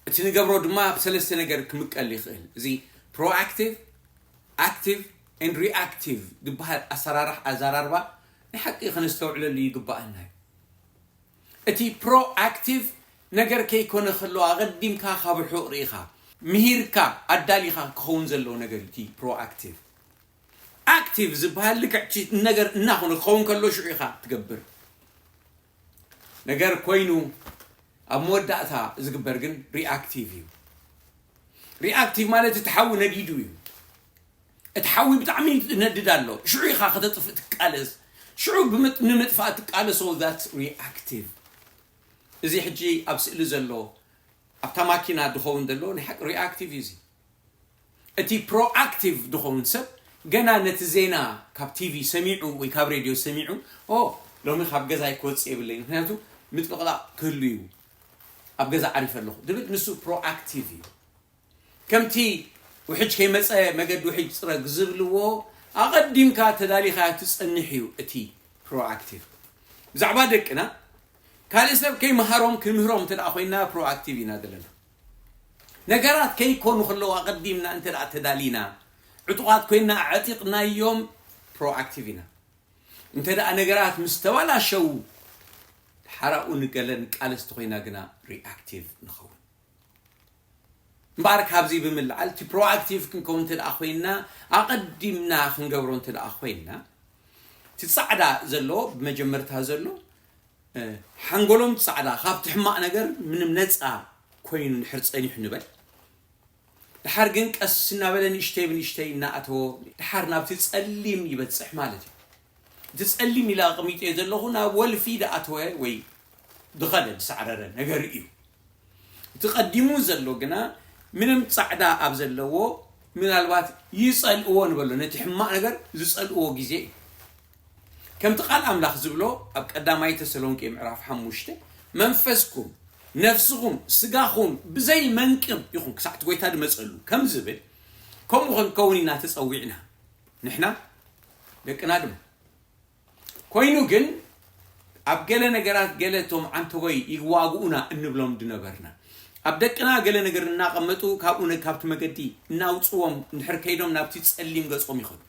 እቲ ንገብሮ ድማ ኣብ ሰለስተ ነገር ክምቀል ይኽእል። እዚ ፕሮኣክቲቭ፣ ኣክቲቭ ኤንድ ሪኣክቲቭ ዝበሃል ኣሰራርሕ ኣዘራርባ ናይ ሓቂ ከነስተውዕለሉ ይግባኣና እዩ። እቲ ፕሮኣክቲቭ ነገር ከይኮነ ከሎ ኣቐዲምካ ካብ ርሑቕ ርኢኻ ምሂርካ ኣዳሊኻ ክኸውን ዘለዎ ነገር እዩ እቲ ፕሮኣክቲቭ። ኣክቲቭ ዝበሃል ልክዕ እቲ ነገር እናኾነ ክኸውን ከሎ ሽዑ ኢኻ ትገብር። ነገር ኮይኑ ኣብ መወዳእታ ዝግበር ግን ሪኣክቲቭ እዩ። ሪኣክቲቭ ማለት እቲ ሓዊ ነዲዱ እዩ። እቲ ሓዊ ብጣዕሚ ይነድድ ኣሎ። ሽዑ ኢኻ ከተጥፍእ ትቃለስ። ሽዑ ብምጥ-፣ ንምጥፋእ ትቃለስ። So that's reactive። እዚ ሕጂ ኣብ ስእሊ ዘሎ ኣብታ ማኪና ድኸውን ዘሎ ናይ ሓቂ ሪኣክቲቭ እዩ እዚ። እቲ ፕሮኣክቲቭ ድኸውን ሰብ ገና ነቲ ዜና ካብ ቲቪ ሰሚዑ ወይ ካብ ሬድዮ ሰሚዑ፣ "ኦ፣ ሎሚ ካብ ገዛይ ክወጽእ የብለይ፣ ምኽንያቱ ምጥቕላቕ ክህሉ እዩ፣ ኣብ ገዛ ዓሪፈ ኣለኹ" ድብል፣ ንሱ ፕሮኣክቲቭ እዩ። ከምቲ ውሕጅ ከይመጸ መገዲ ውሕጅ ጽረግ ዝብልዎ፣ ኣቐዲምካ ተዳሊኻ ትጸንሕ እዩ እቲ ፕሮኣክቲቭ። ብዛዕባ ደቅና ካልእ ሰብ ከይመሃሮም ክንምህሮም እንተ ደኣ ኮይና ፕሮኣክቲቭ ኢና ዘለና። ነገራት ከይኮኑ ከለዉ ኣቐዲምና እንተ ደኣ ተዳሊና፣ ዕጡቓት ኮይንና ኣዕጢቕናዮም ፕሮኣክቲቭ ኢና። እንተ ደኣ ነገራት ምስ ተባላሸዉ፣ ሓራኡ ንገለ ንቃለስ እንተኾይና ግና ሪኣክቲቭ ንኸውን። እምበኣር ካብዚ ብምልዓል እቲ ፕሮኣክቲቭ ክንከውን እንተ ደኣ ኮይንና፣ ኣቐዲምና ክንገብሮ እንተ ደኣ ኮይንና፣ እቲ ጻዕዳ ዘሎ፣ ብመጀመርታ ዘሎ፣ እ፣ ሓንጎሎም ጻዕዳ፣ ካብቲ ሕማቕ ነገር ምንም ነጻ ኮይኑ እንድሕር ጸኒሑ ንበል። ድሓር ግን ቀስ እናበለ ንእሽተይ ብንእሽተይ እናኣተዎ፣ ድሓር ናብቲ ጸሊም ይበጽሕ ማለት እዩ። እቲ ጸሊም ኢለ ኣቐሚጠዮ ዘለኹ ናብ ወልፊ ድኣተወ ወይ ድኸደ፣ ድሳዕረረ ነገር እዩ። እቲ ቀዲሙ ዘሎ ግና ምንም ጻዕዳ ኣብ ዘለዎ፣ ምናልባት ይጸልእዎ ንበሎ፣ ነቲ ሕማቕ ነገር ዝጸልእዎ ግዜ እዩ። ከምቲ ቃል ኣምላኽ ዝብሎ ኣብ ቀዳማይ ተሰሎንቄ ምዕራፍ ሓሙሽተ፣ "መንፈስኩም፣ ነፍስኹም፣ ስጋኹም ብዘይ መንቅብ ይኹን ክሳዕ እቲ ጎይታ ድመጸሉ" ከም ዝብል፣ ከምኡ ክንከውን ኢና ተጸዊዕና። ንሕና ደቅና ድማ። ኮይኑ ግን ኣብ ገለ ነገራት ገለ እቶም ዓንተቦይ ይዋግኡና እንብሎም ድነበርና፣ ኣብ ደቅና ገለ ነገር እናቐመጡ ካብኡ ነ-፣ ካብቲ መገዲ እናውጽዎም እንድሕር ከይዶም ናብቲ ጸሊም ገጾም ይኸዱ።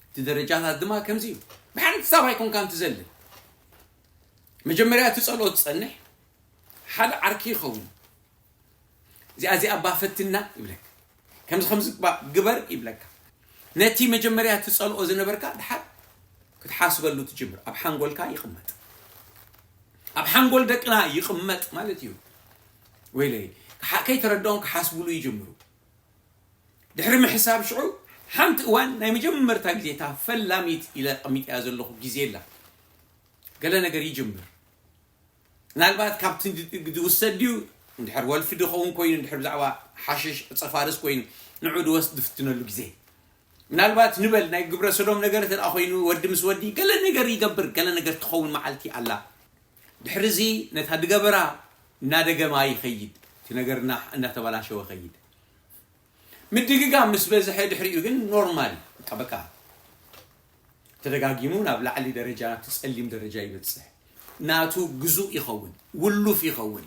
እቲ ደረጃታት ድማ ከምዚ እዩ። ብሓንሳብ ኣይኮንካን ትዘልል። መጀመርያ እቲ ጸልኦ ትጸንሕ፣ ሓደ ዓርኪ ይኸውን። እዚኣ፣ እዚኣ እባ ፈትና ይብለካ። ከምዚ፣ ከምዚ እባ ግበር ይብለካ። ነቲ መጀመርያ ትጸልኦ ዝነበርካ ድሓር ክትሓስበሉ ትጅምር። ኣብ ሓንጎልካ ይቕመጥ። ኣብ ሓንጎል ደቅና ይቕመጥ ማለት እዩ። ወይለይ፣ ክሓ-፣ ከይተረድኦም ክሓስብሉ ይጅምሩ። ድሕሪ ምሕሳብ ሽዑ ሓንቲ እዋን ናይ መጀመርታ ግዜ እታ ፈላሚት ኢለ ኣቐሚጠያ ዘለኹ ግዜ ኣላ። ገለ ነገር ይጅምር። ምናልባት ካብቲ ድ-፣ ድ-፣ ዝውሰድ ድዩ፣ እንድሕር ወልፊ ድኸውን ኮይኑ፣ እንድሕር ብዛዕባ ሓሽሽ ዕፀ ፋርስ ኮይኑ፣ ንዑ ድወስድ ድፍትነሉ ግዜ። ምናልባት ንበል ናይ ግብረ ሰዶም ነገር እንተ ደኣ ኮይኑ፣ ወዲ ምስ ወዲ ገለ ነገር ይገብር፣ ገለ ነገር ትኸውን መዓልቲ ኣላ። ድሕሪ እዚ ነታ ድገበራ እናደገማ ይኸይድ፣ እቲ ነገር እና- እናተበላሸወ ይኸይድ። ምድግጋም ምስ በዝሐ ድሕሪኡ ግን ኖርማል እዩ። በቃ በቃ ተደጋጊሙ ናብ ላዕሊ ደረጃ፣ ናብቲ ጸሊም ደረጃ ይበጽሕ። ናቱ ግዙእ ይኸውን፣ ውሉፍ ይኸውን።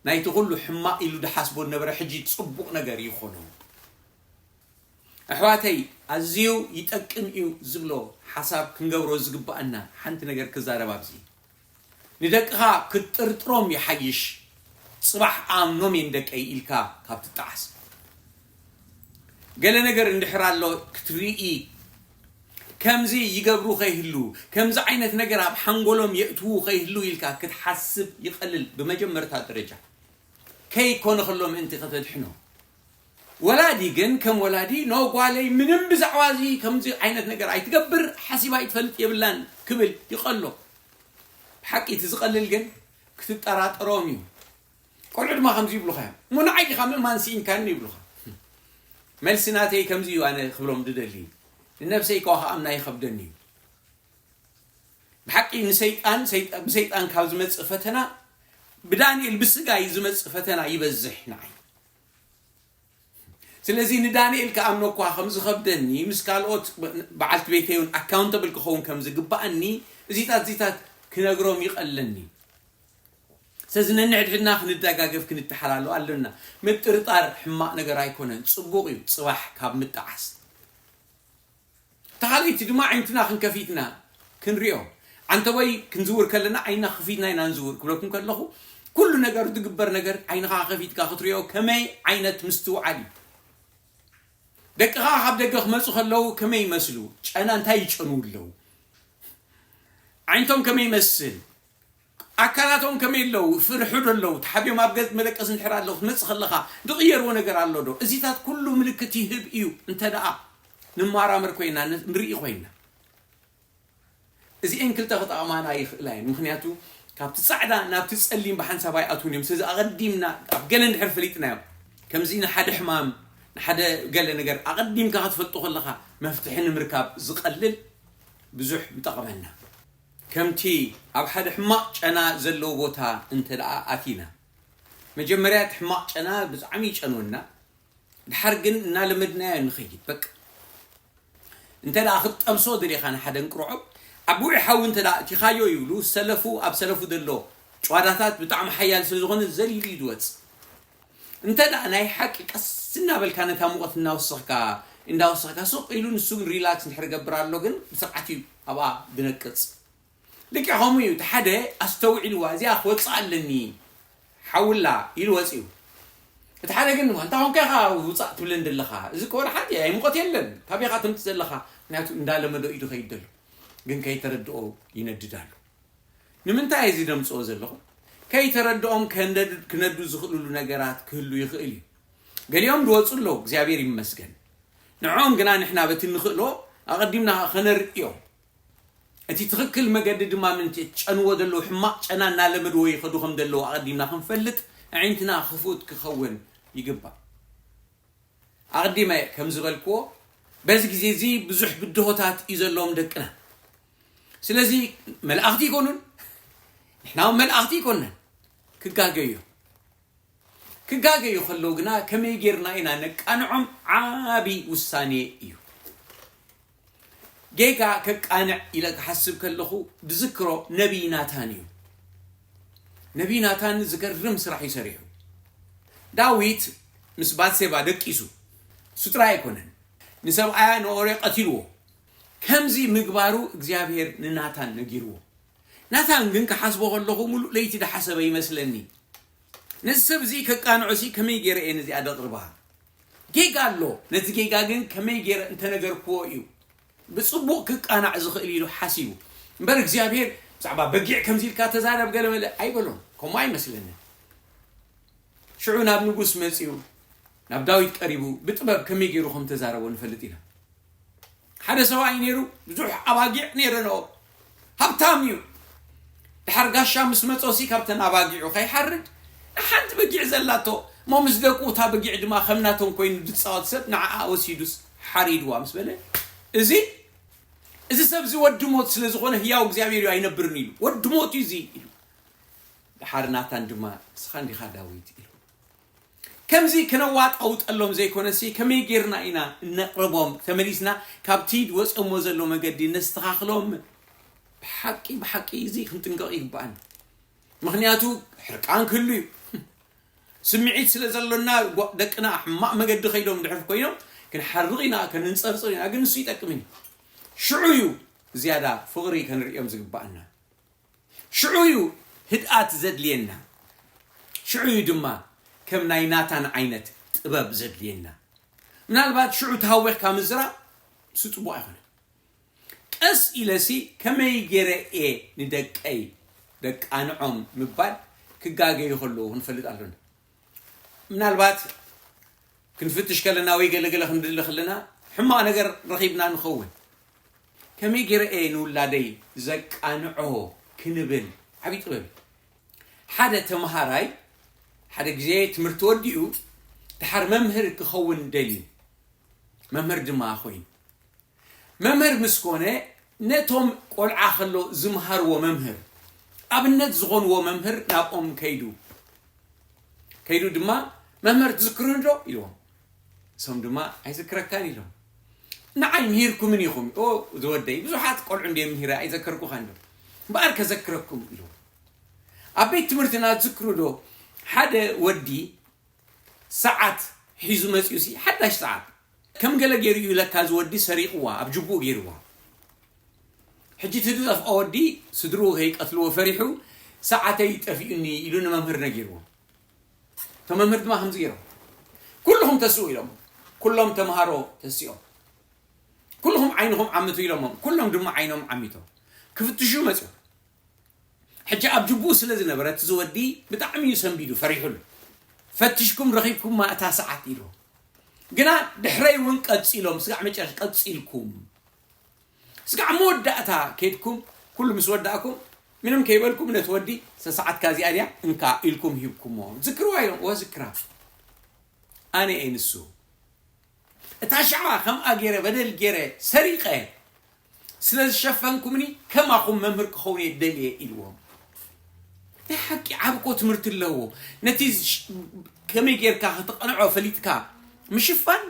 ናይቲ ኩሉ ሕማቕ ኢሉ ድሓስቦ ዝነበረ ሕጂ ጽቡቕ ነገር ይኾኖ። ኣሕዋተይ፣ ኣዝዩ ይጠቅም እዩ ዝብሎ ሓሳብ ክንገብሮ ዝግባኣና ሓንቲ ነገር ክዛረብ ኣብዚ። ንደቅኻ ክትጥርጥሮም ይሓይሽ፣ ጽባሕ ኣምኖም እየን ደቀይ ኢልካ ካብ ትጠዓስ። ገለ ነገር እንድሕር ኣሎ ክትርኢ፣ ከምዚ ይገብሩ ከይህሉ፣ ከምዚ ዓይነት ነገር ኣብ ሓንጎሎም የእትዉ ከይህሉ ኢልካ ክትሓስብ ይቐልል። ብመጀመርታ ደረጃ ከይኮነ ከሎ ምእንቲ ከተድሕኖ። ወላዲ ግን ከም ወላዲ፣ ኖ ጓለይ ምንም ብዛዕባ እዚ ከምዚ ዓይነት ነገር ኣይትገብር፣ ሓሲባ ኣይትፈልጥ የብላን ክብል ይቐሎ። ብሓቂ እቲ ዝቐልል ግን ክትጠራጠሮም እዩ። ቆልዑ ድማ ከምዚ ይብሉኻ እዮም። እሞ ንዓይ ዲኻ ምእማን ስኢንካኒ ይብሉኻ። መልሲ ናተይ ከምዚ እዩ ኣነ ክብሎም ድደሊ። ንነብሰይ ከዋ ክኣምና ይኸብደኒ እዩ። ብሓቂ ንሰይጣን፣ ሰይጣ- ብሰይጣን ካብ ዝመጽእ ፈተና፣ ብዳንኤል ብስጋ እዩ ዝመጽእ ፈተና ይበዝሕ ንዓይ። ስለዚ ንዳንኤል ክኣምኖ እኳ ከም ዝኸብደኒ፣ ምስ ካልኦት በዓልቲ ቤተይ እውን ኣካውንተብል ክኸውን ከም ዝግባኣኒ፣ እዚታት እዚታት ክነግሮም ይቐለኒ። ስለዚ ነንሕድሕድና ክንደጋገፍ ክንተሓላሎ ኣለና። ምጥርጣር ሕማቕ ነገር ኣይኮነን፣ ጽቡቕ እዩ። ጽባሕ ካብ ምጠዓስ፣ ተኻለይቲ ድማ ዓይንትና ክንከፊትና ክንሪኦ። ዓንተቦይ ክንዝውር ከለና ዓይንና ክፊትና ኢና ንዝውር ክብለኩም ከለኹ፣ ኩሉ ነገር ዝግበር ነገር ዓይንኻ ከፊትካ ክትሪኦ ከመይ ዓይነት ምስትውዓል እዩ። ደቅኻ ካብ ደገ ክመፁ ከለዉ ከመይ ይመስሉ? ጨና እንታይ ይጨኑ ኣለዉ? ዓይንቶም ከመይ ይመስል? ኣካላቶም ከመይ ኣለዉ? ፍርሑ ዶ ኣለዉ? ተሓቢኦም ኣብ ገጽ መደቀሲ እንድሕር ኣለዉ ክትመጽእ ከለኻ ዝቕየርዎ ነገር ኣሎ ዶ? እዚታት ኩሉ ምልክት ይህብ እዩ። እንተ ደኣ ንመራመር ኮይና፣ ን- ንርኢ ኮይና። እዚኤን ክልተ ክጠቕማና ይኽእላ እየን። ምኽንያቱ ካብቲ ጻዕዳ ናብቲ ጸሊም ብሓንሳብ ኣይኣትውን እዮም። ስለዚ ኣቐዲምና ኣብ ገለ እንድሕር ፈሊጥናዮም፣ ከምዚ ንሓደ ሕማም፣ ንሓደ ገለ ነገር ኣቐዲምካ ክትፈልጦ ከለኻ መፍትሒ ንምርካብ ዝቐልል ብዙሕ ምጠቕመና። ከምቲ ኣብ ሓደ ሕማቕ ጨና ዘለዎ ቦታ እንተ ደኣ ኣቲና፣ መጀመርያ እቲ ሕማቕ ጨና ብጣዕሚ ይጨንወና፣ ድሓር ግን እናለመድናዮ ንኸይድ። በቃ እንተ ደኣ ክትጠብሶ ደሊኻ ንሓደ እንቅርዖ፣ ኣብ ውዒ ሓዊ እንተ ደኣ እቲኻዮ ይብሉ፣ ሰለፉ፣ ኣብ ሰለፉ ዘሎ ጨዋዳታት ብጣዕሚ ሓያል ስለ ዝኾነ ዘሊሉ እዩ ዝወጽእ። እንተ ደኣ ናይ ሓቂ ቀስ እናበልካ ነታ ሙቐት እናወሰኽካ፣ እንዳወሰኽካ ስቕ ኢሉ ንሱ ግን ሪላክስ እንድሕር ገብር ኣሎ ግን ብስርዓት እዩ ኣብኣ ድነቅጽ። ልክዕ ከምኡ እዩ። እቲ ሓደ ኣስተውዒልዋ፣ እዚኣ ክወጽእ ኣለኒ ሓውላ ኢሉ ወጺኡ። እቲ ሓደ ግን፣ "ዋንታ ኾንካ ኢኻ ውጻእ ትብለኒ ዘለኻ? እዚ እኮ ወላ ሓንቲ ኣይሙቐት የለን። ካበይ ኢኻ ተምጽእ ዘለኻ?" ምክንያቱ እንዳለመዶ እዩ ዝኸይድ ዘሎ። ግን ከይተረድኦ ይነድድ ኣሎ። ንምንታይ እዚ ደምጽኦ ዘለኹ? ከይተረድኦም ከንደድ-፣ ክነዱ ዝኽእልሉ ነገራት ክህሉ ይኽእል እዩ። ገሊኦም ዝወጹ ኣለዉ፣ እግዚኣብሔር ይመስገን። ንዕኦም ግና ንሕና በቲ ንኽእሎ ኣቐዲምና ከነርእዮም። እቲ ትኽክል መገዲ ድማ ምእንቲ ጨንዎ ዘለዉ ሕማቕ ጨና እናለመድዎ ይኸዱ ከም ዘለዉ ኣቐዲምና ክንፈልጥ ኣዒንትና ክፉት ክኸውን ይግባእ። ኣቐዲመ ከም ዝበልክዎ በዚ ግዜ እዚ ብዙሕ ብድሆታት እዩ ዘለዎም ደቅና። ስለዚ መላእኽቲ ይኮኑን ንሕና እውን መላእኽቲ ይኮንና ክጋገዩ ክጋገዩ ከለዉ ግና ከመይ ጌርና ኢና ነቃንዖም? ዓቢ ውሳኔ እዩ። ጌጋ ከቃንዕ ኢለ ክሓስብ ከለኹ ድዝክሮ ነቢይ ናታን እዩ። ነቢይ ናታን ዝገርም ስራሕ እዩ ሰሪሑ። ዳዊት ምስ ባትሴባ ደቂሱ፣ እሱ ጥራይ ኣይኮነን፣ ንሰብኣያ ንኦርያ ቀቲልዎ። ከምዚ ምግባሩ እግዚኣብሔር ንናታን ነጊርዎ። ናታን ግን ክሓስቦ ከለኹ ሙሉእ ለይቲ ድሓሰበ ይመስለኒ። ነዚ ሰብ እዚ ከቃንዖ ሲ ከመይ ገይረ እየ ነዚኣ ደቕርባ? ጌጋ ኣሎ። ነቲ ጌጋ ግን ከመይ ገይረ እንተነገርክዎ እዩ ብጽቡቕ ክቃናዕ ዝኽእል ኢሉ ሓሲቡ። እምበር እግዚኣብሔር ብዛዕባ በጊዕ ከምዚ ኢልካ ተዛረብ ገለ መለ ኣይበሎን። ከምኡ ኣይመስለንን። ሽዑ ናብ ንጉስ መጺኡ ናብ ዳዊት ቀሪቡ ብጥበብ ከመይ ገይሩ ከም ተዛረቦ ንፈልጥ ኢና። ሓደ ሰብኣይ ነይሩ፣ ብዙሕ ኣባጊዕ ነይረንኦ፣ ሃብታም እዩ። ድሓር ጋሻ ምስ መጾሲ ካብተን ኣባጊዑ ከይሓርድ ሓንቲ በጊዕ ዘላቶ እሞ ምስ ደቁ እታ በጊዕ ድማ ከም ናቶም ኮይኑ ዝፃወት ሰብ ንዓኣ ወሲዱስ ሓሪድዋ ምስ በለ፣ እዚ እዚ ሰብ እዚ ወዲ ሞት ስለ ዝኾነ ህያው እግዚኣብሔር እዩ ኣይነብርን ኢሉ፣ ወዲ ሞት እዩ እዚ ኢሉ። ደሓር ናታን ድማ ንስኻ እንዲኻ ዳዊት ኢሉ። ከምዚ ክነዋጣውጠሎም ዘይኮነሲ ከመይ ጌርና ኢና እነቕርቦም፣ ተመሊስና ካብቲ ወፅኦሞ ዘሎ መገዲ ነስተኻኽሎም። ብሓቂ ብሓቂ እዚ ክንጥንቀቕ ይግባኣና። ምኽንያቱ ሕርቃን ክህሉ እዩ። ስምዒት ስለ ዘሎና ጓ- ደቅና ሕማቕ መገዲ ከይዶም ድሕር ኮይኖም ክንሓርቕ ኢና፣ ክንንፀርፅር ኢና፣ ግን ንሱ ይጠቅምን እዩ። ሽዑ እዩ ዝያዳ ፍቕሪ ከንርእዮም ዝግባኣና። ሽዑ እዩ ህድኣት ዘድልየና። ሽዑ እዩ ድማ ከም ናይ ናታን ዓይነት ጥበብ ዘድልየና። ምናልባት ሽዑ ተሃዊኽካ ምዝራብ ንሱ ጽቡቕ ኣይኮነን። ቀስ ኢለሲ ከመይ ገይረ እየ ንደቀይ ደቃንዖም ምባል ክጋገዩ ከለዉ ክንፈልጥ ኣሎና። ምናልባት ክንፍትሽ ከለና ወይ ገለገለ ክንድሊ ከለና ሕማቕ ነገር ረኺብና ንኸውን። ከመይ ገይረ እየ ንውላደይ ዘቃንዖ ክንብል ዓብዪ ጥበብ እዩ። ሓደ ተምሃራይ ሓደ ግዜ ትምህርቲ ወዲኡ ድሓር መምህር ክኸውን ደልዩ መምህር ድማ ኮይኑ መምህር ምስ ኮነ ነቶም ቆልዓ ከሎ ዝምሃርዎ መምህር ኣብነት ዝኾንዎ መምህር ናብኦም ከይዱ ከይዱ ድማ መምህር ትዝክሩኒ ዶ ኢልዎም። እሶም ድማ ኣይዝክረካን ኢሎም። ንዓይ ምሂርኩምን ኢኹም። ኦ ዝወደይ ብዙሓት ቆልዑ እንደ ምሂረ ኣይዘከርኩኻን ዶ እምበኣር ከዘክረኩም ኢልዎም። ኣብ ቤት ትምህርትና ትዝክሩ ዶ ሓደ ወዲ ሰዓት ሒዙ መፂኡ ሲ ሓዳሽ ሰዓት ከም ገለ ገይሩ እዩ ለካ ዝወዲ ሰሪቕዋ ኣብ ጅቡኡ ገይርዋ። ሕጂ እቲ ዝጠፍኦ ወዲ ስድርኡ ከይቀትልዎ ፈሪሑ ሰዓተይ ጠፊኡኒ ኢሉ ንመምህር ነጊርዎ። እቶም መምህር ድማ ከምዚ ገይሮም ኩልኹም ተስኡ ኢሎም ኩሎም ተምሃሮ ተሲኦም ኩልኹም ዓይንኹም ዓምቱ ኢሎሞም ኩሎም ድማ ዓይኖም ዓሚቶም ክፍትሹ መፅኡ። ሕጂ ኣብ ጅቡኡ ስለ ዝነበረ እቲ ዝወዲ ብጣዕሚ እዩ ሰንቢዱ ፈሪሑሉ። ፈትሽኩም ረኺብኩማ እታ ሰዓት ኢሉ ግና ድሕረይ እውን ቀፂሎም ስጋዕ መጨረሽ ቀፂልኩም ስጋዕ መወዳእታ ከይድኩም ኩሉ ምስ ወዳእኩም ምንም ከይበልኩም ነቲ ወዲ ሰሰዓትካ እዚኣ ድያ እንካ ኢልኩም ሂብኩሞ ዝክርዋ እዮም ወዝክራ ኣነ እየ ንሱ እታ ሸዓ ከምኣ ገይረ በደል ገይረ ሰሪቐ ስለ ዝሸፈንኩምኒ ከማኹም መምህር ክኸውን እየ ደልየ ኢልዎም ናይ ሓቂ ዓብኮ ትምህርቲ ኣለዎ ነቲ ከመይ ጌርካ ከተቐንዖ ፈሊጥካ ምሽፋን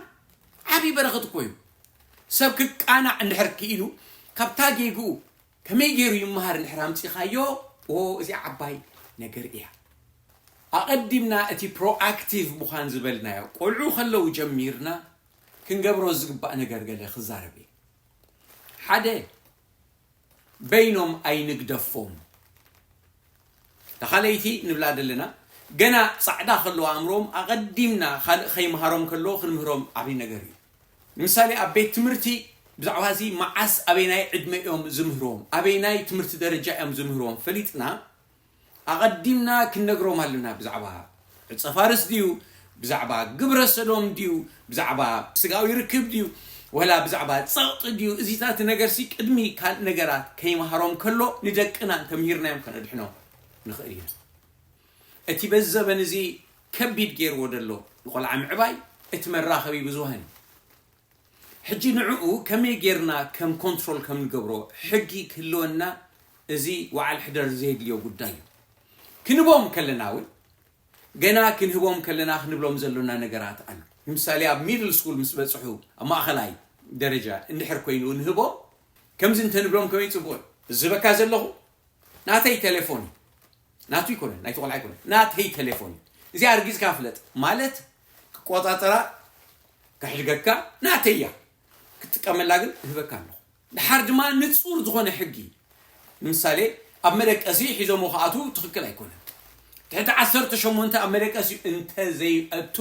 ዓብዪ በረኸት እኮ እዩ ሰብ ክቃናዕ እንድሕር ክኢሉ ካብታ ጌግኡ ከመይ ገይሩ ይመሃር እንድሕር ኣምፂኻዮ ኦ እዚኣ ዓባይ ነገር እያ ኣቐዲምና እቲ ፕሮኣክቲቭ ምዃን ዝበልናዮ ቆልዑ ከለዉ ጀሚርና ክንገብሮ ዝግባእ ነገር ገለ ክዛረብ እየ ሓደ በይኖም ኣይንግደፎም ተኻለይቲ ንብላ ዘለና ገና ፃዕዳ ከለዉ ኣእምሮም ኣቐዲምና ካልእ ከይምሃሮም ከለዎ ክንምህሮም ዓብዪ ነገር እዩ ንምሳሌ ኣብ ቤት ትምህርቲ ብዛዕባ እዚ መዓስ ኣበይናይ ዕድመ እዮም ዝምህርዎም ኣበይናይ ትምህርቲ ደረጃ እዮም ዝምህርዎም ፈሊጥና ኣቐዲምና ክንነግሮም ኣለና ብዛዕባ ዕፀፋርስ ድዩ ብዛዕባ ግብረ ሰዶም ድዩ ብዛዕባ ስጋዊ ርክብ ድዩ ወላ ብዛዕባ ፀቕጢ ድዩ እዚታት ነገርሲ ቅድሚ ካልእ ነገራት ከይመሃሮም ከሎ ንደቅና እንተምሂርናዮም ከነድሕኖም ንኽእል ኢና እቲ በዚ ዘበን እዚ ከቢድ ገይርዎ ደሎ ንቆልዓ ምዕባይ እቲ መራኸቢ ብዙሃን እዩ ሕጂ ንዕኡ ከመይ ጌርና ከም ኮንትሮል ከም ንገብሮ ሕጊ ክህልወና እዚ ወዓል ሕደር ዘየድልዮ ጉዳይ እዩ። ክንቦም ከለና እውን ገና ክንህቦም ከለና ክንብሎም ዘሎና ነገራት ኣሎ። ንምሳሌ ኣብ ሚድል ስኩል ምስ በፅሑ ኣብ ማእኸላይ ደረጃ እንድሕር ኮይኑ ንህቦም ከምዚ እንተንብሎም ከመይ ፅቡቕ እዩ። ዝህበካ ዘለኹ ናተይ ቴሌፎን እዩ። ናቱ ይኮነ ናይቲ ቆልዓ ይኮነ ናተይ ቴሌፎን እዩ። እዚኣ ኣርጊዝካ ፍለጥ ማለት ክቆፃፀራ ከሕድገካ ናተይ እያ ክትጥቀመላ ግን እህበካ ኣለኹ። ድሓር ድማ ንፁር ዝኾነ ሕጊ ንምሳሌ ኣብ መደቀሲ ሒዞሞ ክኣትዉ ትኽክል ኣይኮነን። ትሕቲ ዓሰርተ ሸሞንተ ኣብ መደቀሲ እንተዘይኣቱ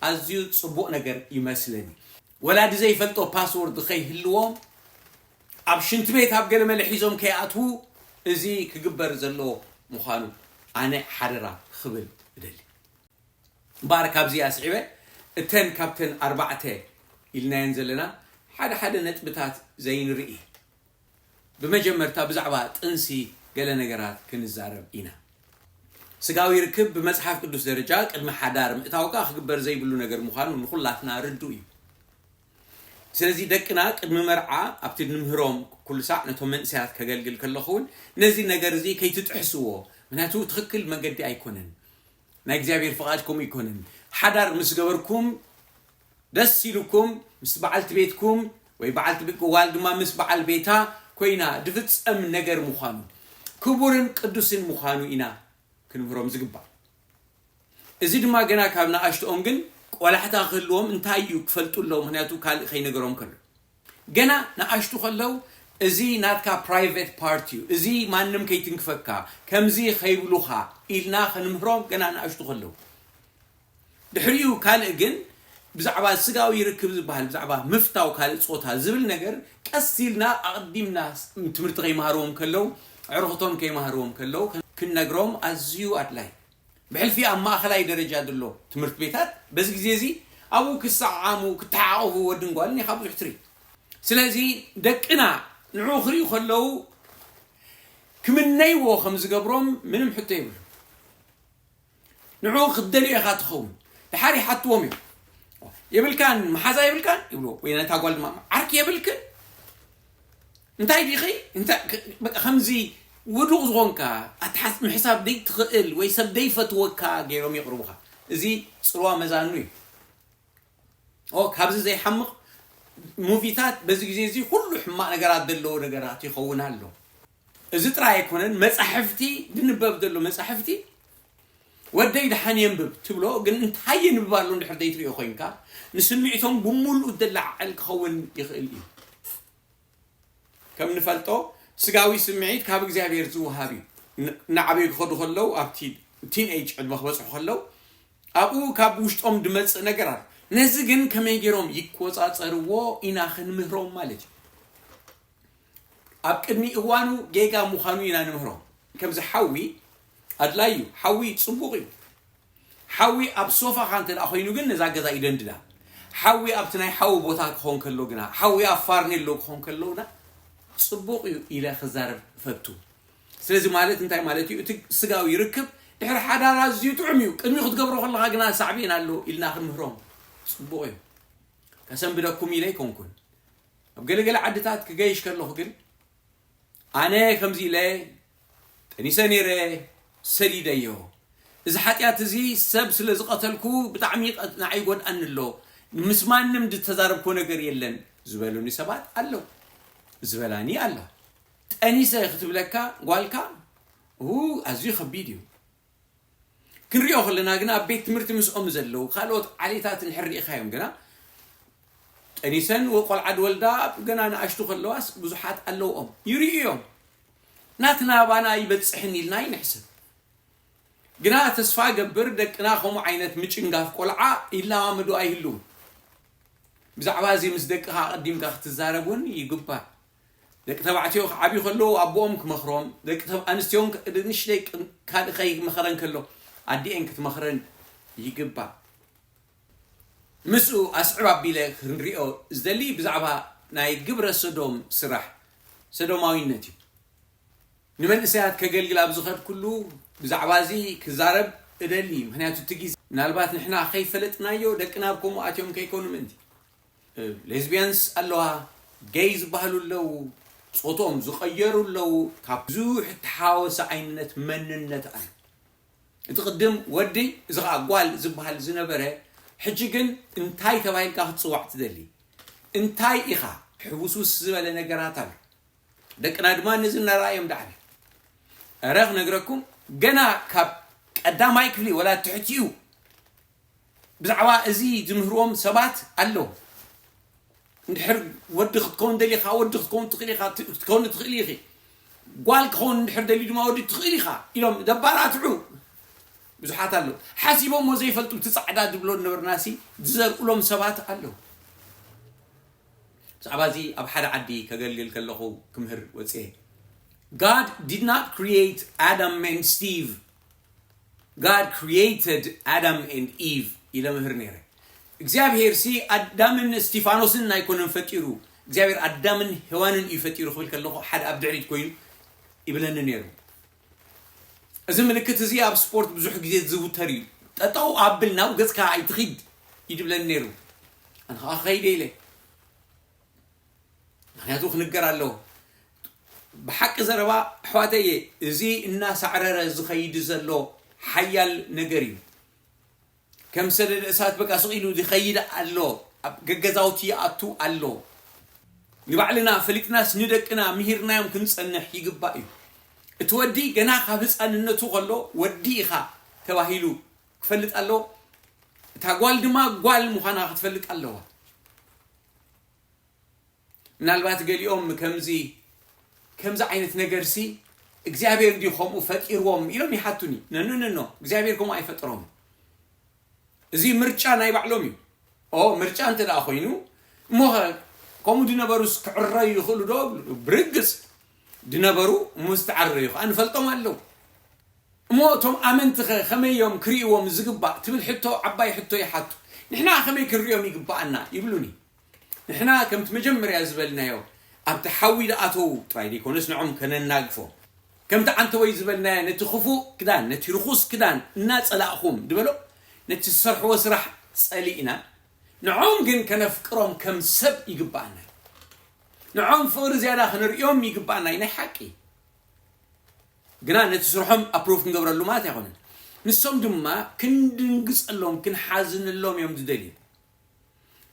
ኣዝዩ ፅቡቕ ነገር ይመስለኒ። ወላዲ ዘይፈልጦ ፓስወርድ ከይህልዎም ኣብ ሽንቲ ቤት ኣብ ገለመለ ሒዞም ከይኣትዉ እዚ ክግበር ዘለዎ ምዃኑ ኣነ ሓደራ ክብል እደሊ። እምበኣር ካብዚ ኣስዒበ እተን ካብተን ኣርባዕተ ኢልናየን ዘለና ሓደ ሓደ ነጥብታት ዘይንርኢ። ብመጀመርታ ብዛዕባ ጥንሲ ገለ ነገራት ክንዛረብ ኢና። ስጋዊ ርክብ ብመጽሓፍ ቅዱስ ደረጃ ቅድሚ ሓዳር ምእታውካ ክግበር ዘይብሉ ነገር ምዃኑ ንኹላትና ርዱእ እዩ። ስለዚ ደቅና ቅድሚ መርዓ ኣብቲ ንምህሮም ኩሉ ሳዕ ነቶም መንእሰያት ከገልግል ከለኹ እውን ነዚ ነገር እዚ ከይትጥሕስዎ፣ ምክንያቱ ትኽክል መገዲ ኣይኮነን። ናይ እግዚኣብሔር ፍቓድ ከምኡ ኣይኮነን። ሓዳር ምስ ገበርኩም ደስ ኢሉኩም ምስ በዓልቲ ቤትኩም ወይ በዓልቲ ቤት ጓል ድማ ምስ በዓል ቤታ ኮይና ድፍጸም ነገር ምዃኑ ክቡርን ቅዱስን ምዃኑ ኢና ክንምህሮም ዝግባእ። እዚ ድማ ገና ካብ ንኣሽትኦም ግን ቆላሕታ ክህልዎም እንታይ እዩ ክፈልጡ ኣለዎ፣ ምክንያቱ ካልእ ከይነገሮም ከሎ። ገና ንኣሽቱ ከለዉ እዚ ናትካ ፕራይቬት ፓርት እዩ፣ እዚ ማንም ከይትንክፈካ፣ ከምዚ ከይብሉኻ ኢልና ክንምህሮም ገና ንኣሽቱ ከለዉ። ድሕሪኡ ካልእ ግን ብዛዕባ ስጋዊ ርክብ ዝበሃል፣ ብዛዕባ ምፍታው ካልእ ጾታ ዝብል ነገር ቀስ ኢልና ኣቐዲምና ትምህርቲ ከይመሃርዎም ከለዉ፣ ኣዕሩኽቶም ከይመሃርዎም ከለዉ ክንነግሮም ኣዝዩ ኣድላይ። ብሕልፊ ኣብ ማእኸላይ ደረጃ ዘሎ ትምህርቲ ቤታት በዚ ግዜ እዚ ኣብኡ ክሰዓዓሙ፣ ክተሓቐፉ ወድን ጓልን ኢኻ ብዙሕ ትርኢ። ስለዚ ደቅና ንዕኡ ክርእዩ ከለዉ ክምነይዎ ከም ዝገብሮም ምንም ሕቶ የብሉ። ንዕኡ ክትደልዮ ኢኻ ትኸውን። ድሓር ይሓትዎም እዮም። "የብልካን፣ መሓዛ የብልካን?" ይብልዎ። ወይ ነታ ጓል ድማ "ዓርኪ የብልክን? እንታይ ዲኺ?" እንተ-፣ በቃ ከምዚ ውዱቕ ዝኾንካ፣ ኣትሓስ-፣ ምሕሳብ ዘይትኽእል ወይ ሰብ ዘይፈትወካ ገይሮም የቕርቡኻ። እዚ ጽልዋ መዛኑ እዩ። ኦ፣ ካብዚ ዘይሓምቕ ሙቪታት በዚ ግዜ እዚ ኩሉ ሕማቕ ነገራት ዘለዎ ነገራት ይኸውን ኣሎ። እዚ ጥራይ ኣይኮነን፣ መጻሕፍቲ፣ ዝንበብ ዘሎ መጻሕፍቲ፣ "ወደይ ደሓን የንብብ" ትብሎ፣ ግን እንታይ የንብብ ኣሎ እንድሕር ዘይትሪኦ ኮይንካ፣ ንስምዒቶም ብምሉኡ ዘለዓዕል ክኸውን ይኽእል እዩ። ከም ንፈልጦ፣ ስጋዊ ስምዒት ካብ እግዚኣብሔር ዝወሃብ እዩ። ን-፣ እናዓበዩ ክኸዱ ከለዉ፣ ኣብቲ ቲን ኤጅ ዕድመ ክበጽሑ ከለዉ፣ ኣብኡ ካብ ውሽጦም ዝመጽእ ነገር ኣሎ። ነዚ ግን ከመይ ገይሮም ይቆጻጸርዎ ኢና ክንምህሮም ማለት እዩ። ኣብ ቅድሚ እዋኑ ጌጋ ምዃኑ ኢና ንምህሮም። ከምዚ ሓዊ ኣድላይ እዩ። ሓዊ ጽቡቕ እዩ። ሓዊ ኣብ ሶፋኻ እንተ ደኣ ኮይኑ ግን ነዛ ገዛ ይደንድና። ሓዊ ኣብቲ ናይ ሓዊ ቦታ ክኸውን ከሎ ግና፣ ሓዊ ኣብ ፋርኔሎ ክኸውን ከሎ ግና ጽቡቕ እዩ ኢለ ክዛረብ እፈቱ። ስለዚ ማለት እንታይ ማለት እዩ? እቲ ስጋዊ ርክብ ድሕሪ ሓዳር ኣዝዩ ጥዑም እዩ። ቅድሚ ክትገብሮ ከለኻ ግና ሳዕቤን ኣሎ ኢልና ክንምህሮም ጽቡቕ እዩ። ከሰንብደኩም ኢለ ኣይኮንኩን። ኣብ ገለገለ ዓድታት ክገይሽ ከለኹ ግን ኣነ ከምዚ ኢለ ጠኒሰ ነይረ፣ ሰዲደዮ። እዚ ሓጢኣት እዚ ሰብ ስለ ዝቐተልኩ ብጣዕሚ ይቐ-፣ ንዓይ ይጎድኣኒ ኣሎ። ምስ ማንም ዝተዛረብኮ ነገር የለን ዝበሉኒ ሰባት ኣለዉ። ዝበላኒ ኣላ። ጠኒሰ ክትብለካ ጓልካ፣ ኡ፣ ኣዝዩ ከቢድ እዩ። ክንሪኦ ከለና ግና ኣብ ቤት ትምህርቲ ምስኦም ዘለዉ ካልኦት ዓሌታት እንድሕር ርኢኻዮም ግና ጠኒሰን ወ-፣ ቆልዓ ዝወልዳ ገና ንኣሽቱ ከለዋስ ብዙሓት ኣለውኦም። ይርእዩ እዮም። ናትና ኣባና ይበጽሕን ኢልና ኣይንሕሰብ። ግና ተስፋ እገብር ደቅና ከምኡ ዓይነት ምጭንጋፍ ቆልዓ ይለማመዱ ኣይህልውን። ብዛዕባ እዚ ምስ ደቅኻ ኣቐዲምካ ክትዛረብ እውን ይግባእ። ደቂ ተባዕትዮ ክዓብዩ ከለዉ ኣቦኦም ክመኽሮም፣ ደቂ ተብ-፣ ኣንስትዮ እውን ክ-፣ ንእሽተይ ቅ-፣ ካልእ ከይመኸረን ከሎ ኣዲኤን ክትመኽረን ይግባእ። ምስኡ ኣስዕብ ኣቢለ ክንሪኦ ዝደሊ ብዛዕባ ናይ ግብረ ሰዶም ስራሕ፣ ሰዶማዊነት እዩ። ንመንእሰያት ከገልግል ኣብ ዝኸድኩሉ ብዛዕባ እዚ ክዛረብ እደሊ፣ ምኽንያቱ እቲ ግዜ ምናልባት ንሕና ከይፈለጥናዮ ደቅና ኣብ ከምኡ ኣትዮም ከይኮኑ ምእንቲ። እ፣ ሌዝቢያንስ ኣለዋ፣ ጌይ ዝበሃሉ ኣለዉ፣ ጾቶም ዝቐየሩ ኣለዉ፣ ካብ ብዙሕ እተሓዋወሰ ዓይነት መንነት ኣሎ። እቲ ቅድም ወዲ፣ እዚ ኸኣ ጓል ዝበሃል ዝነበረ፣ ሕጂ ግን እንታይ ተባሂልካ ክትጽዋዕ ትደሊ? እንታይ ኢኻ? ሕውስውስ ዝበለ ነገራት ኣሎ። ደቅና ድማ ነዚ እናረኣዮም ዳዕበ። እረ ክነግረኩም፣ ገና ካብ ቀዳማይ ክፍሊ ወላ ትሕቲኡ ብዛዕባ እዚ ዝምህርዎም ሰባት ኣለዉ። እንድሕር ወዲ ክትከውን ደሊኻ፣ ወዲ ክትከውን ትኽእል ኢኻ፣ ት-፣ ክትከውን ትኽእል ኢኺ። ጓል ክኸውን እንድሕር ደልዩ ድማ ወዲ ትኽእል ኢኻ ኢሎም ዘባራትዑ ብዙሓት ኣለዉ። ሓሲቦሞ ዘይፈልጡ፣ እቲ ጻዕዳ ዝብሎ ዝነበርናሲ ዝዘርእሎም ሰባት ኣለዉ። ብዛዕባ እዚ ኣብ ሓደ ዓዲ ከገልግል ከለኹ ክምህር ወጽኤ። God did not create Adam and Steve. God created Adam and Eve ኢለ ምህር ነይረ። እግዚኣብሔር ሲ ኣዳምን እስቲፋኖስን ኣይኮነን ፈጢሩ፣ እግዚኣብሔር ኣዳምን ሔዋንን እዩ ፈጢሩ ክብል ከለኹ ሓደ ኣብ ድሕሪት ኮይኑ ይብለኒ ነይሩ። እዚ ምልክት እዚ ኣብ ስፖርት ብዙሕ ግዜ ዝዝውተር እዩ። "ጠጠው ኣብል፣ ናብ ገጽካ ኣይትኺድ" ይድብለኒ ነይሩ። ኣነ ኸዓ ከይደ ኢለ። ምኽንያቱ ክንገር ኣለዎ። ብሓቂ ዘረባ ኣሕዋተየ፣ እዚ እናሳዕረረ ዝኸይድ ዘሎ ሓያል ነገር እዩ። ከም ሰደድ እሳት በቃ ስቕ ኢሉ ዝኸይድ ኣሎ። ኣብ ገገዛውቲ ይኣቱ ኣሎ። ንባዕልና ፈሊጥናስ ንደቅና ምሂርናዮም ክንጸንሕ ይግባእ እዩ። እቲ ወዲ ገና ካብ ህጻንነቱ ከሎ ወዲ ኢኻ ተባሂሉ ክፈልጥ ኣለዎ። እታ ጓል ድማ ጓል ምዃና ክትፈልጥ ኣለዋ። ምናልባት ገሊኦም ከምዚ፣ ከምዚ ዓይነት ነገርሲ እግዚኣብሔር ድዩ ከምኡ ፈጢርዎም ኢሎም ይሓቱኒ። ነኖ፣ ነኖ፣ እግዚኣብሔር ከምኡ ኣይፈጠሮም። እዚ ምርጫ ናይ ባዕሎም እዩ። ኦ፣ ምርጫ እንተ ደኣ ኮይኑ፣ እሞ ኸ ከምኡ ድነበሩስ ክዕረዩ ይኽእሉ ዶ? ብርግጽ ድነበሩ፣ እሞ ዝተዓረዩ ኸኣ ንፈልጦም ኣለዉ። እሞ እቶም ኣመንትኸ ከመይ እዮም ክርእይዎም ዝግባእ ትብል ሕቶ ዓባይ ሕቶ ይሓቱ። ንሕና ከመይ ክንርእዮም ይግባኣና ይብሉኒ። ንሕና ከምቲ መጀመርያ ዝበልናዮ ኣብቲ ሓዊ ዝኣተዉ ጥራይ ዘይኮነስ ንዖም ከነናግፎ። ከምቲ ዓንተወይ ዝበልናዮ ነቲ ክፉእ ክዳን፣ ነቲ ርኹስ ክዳን እናጸላእኹም ዝበሎ፣ ነቲ ዝሰርሕዎ ስራሕ ጸሊእና፣ ንዖም ግን ከነፍቅሮም ከም ሰብ ይግባኣና። ንዖም ፍቕሪ ዝያዳ ከነርእዮም ይግባኣና እዩ ናይ ሓቂ። ግና ነቲ ስርሖም ኣፕሩቭ ክንገብረሉ ማለት ኣይኮነን። ንሶም ድማ ክንድንግጸሎም ክንሓዝንሎም እዮም ዝደልዩ።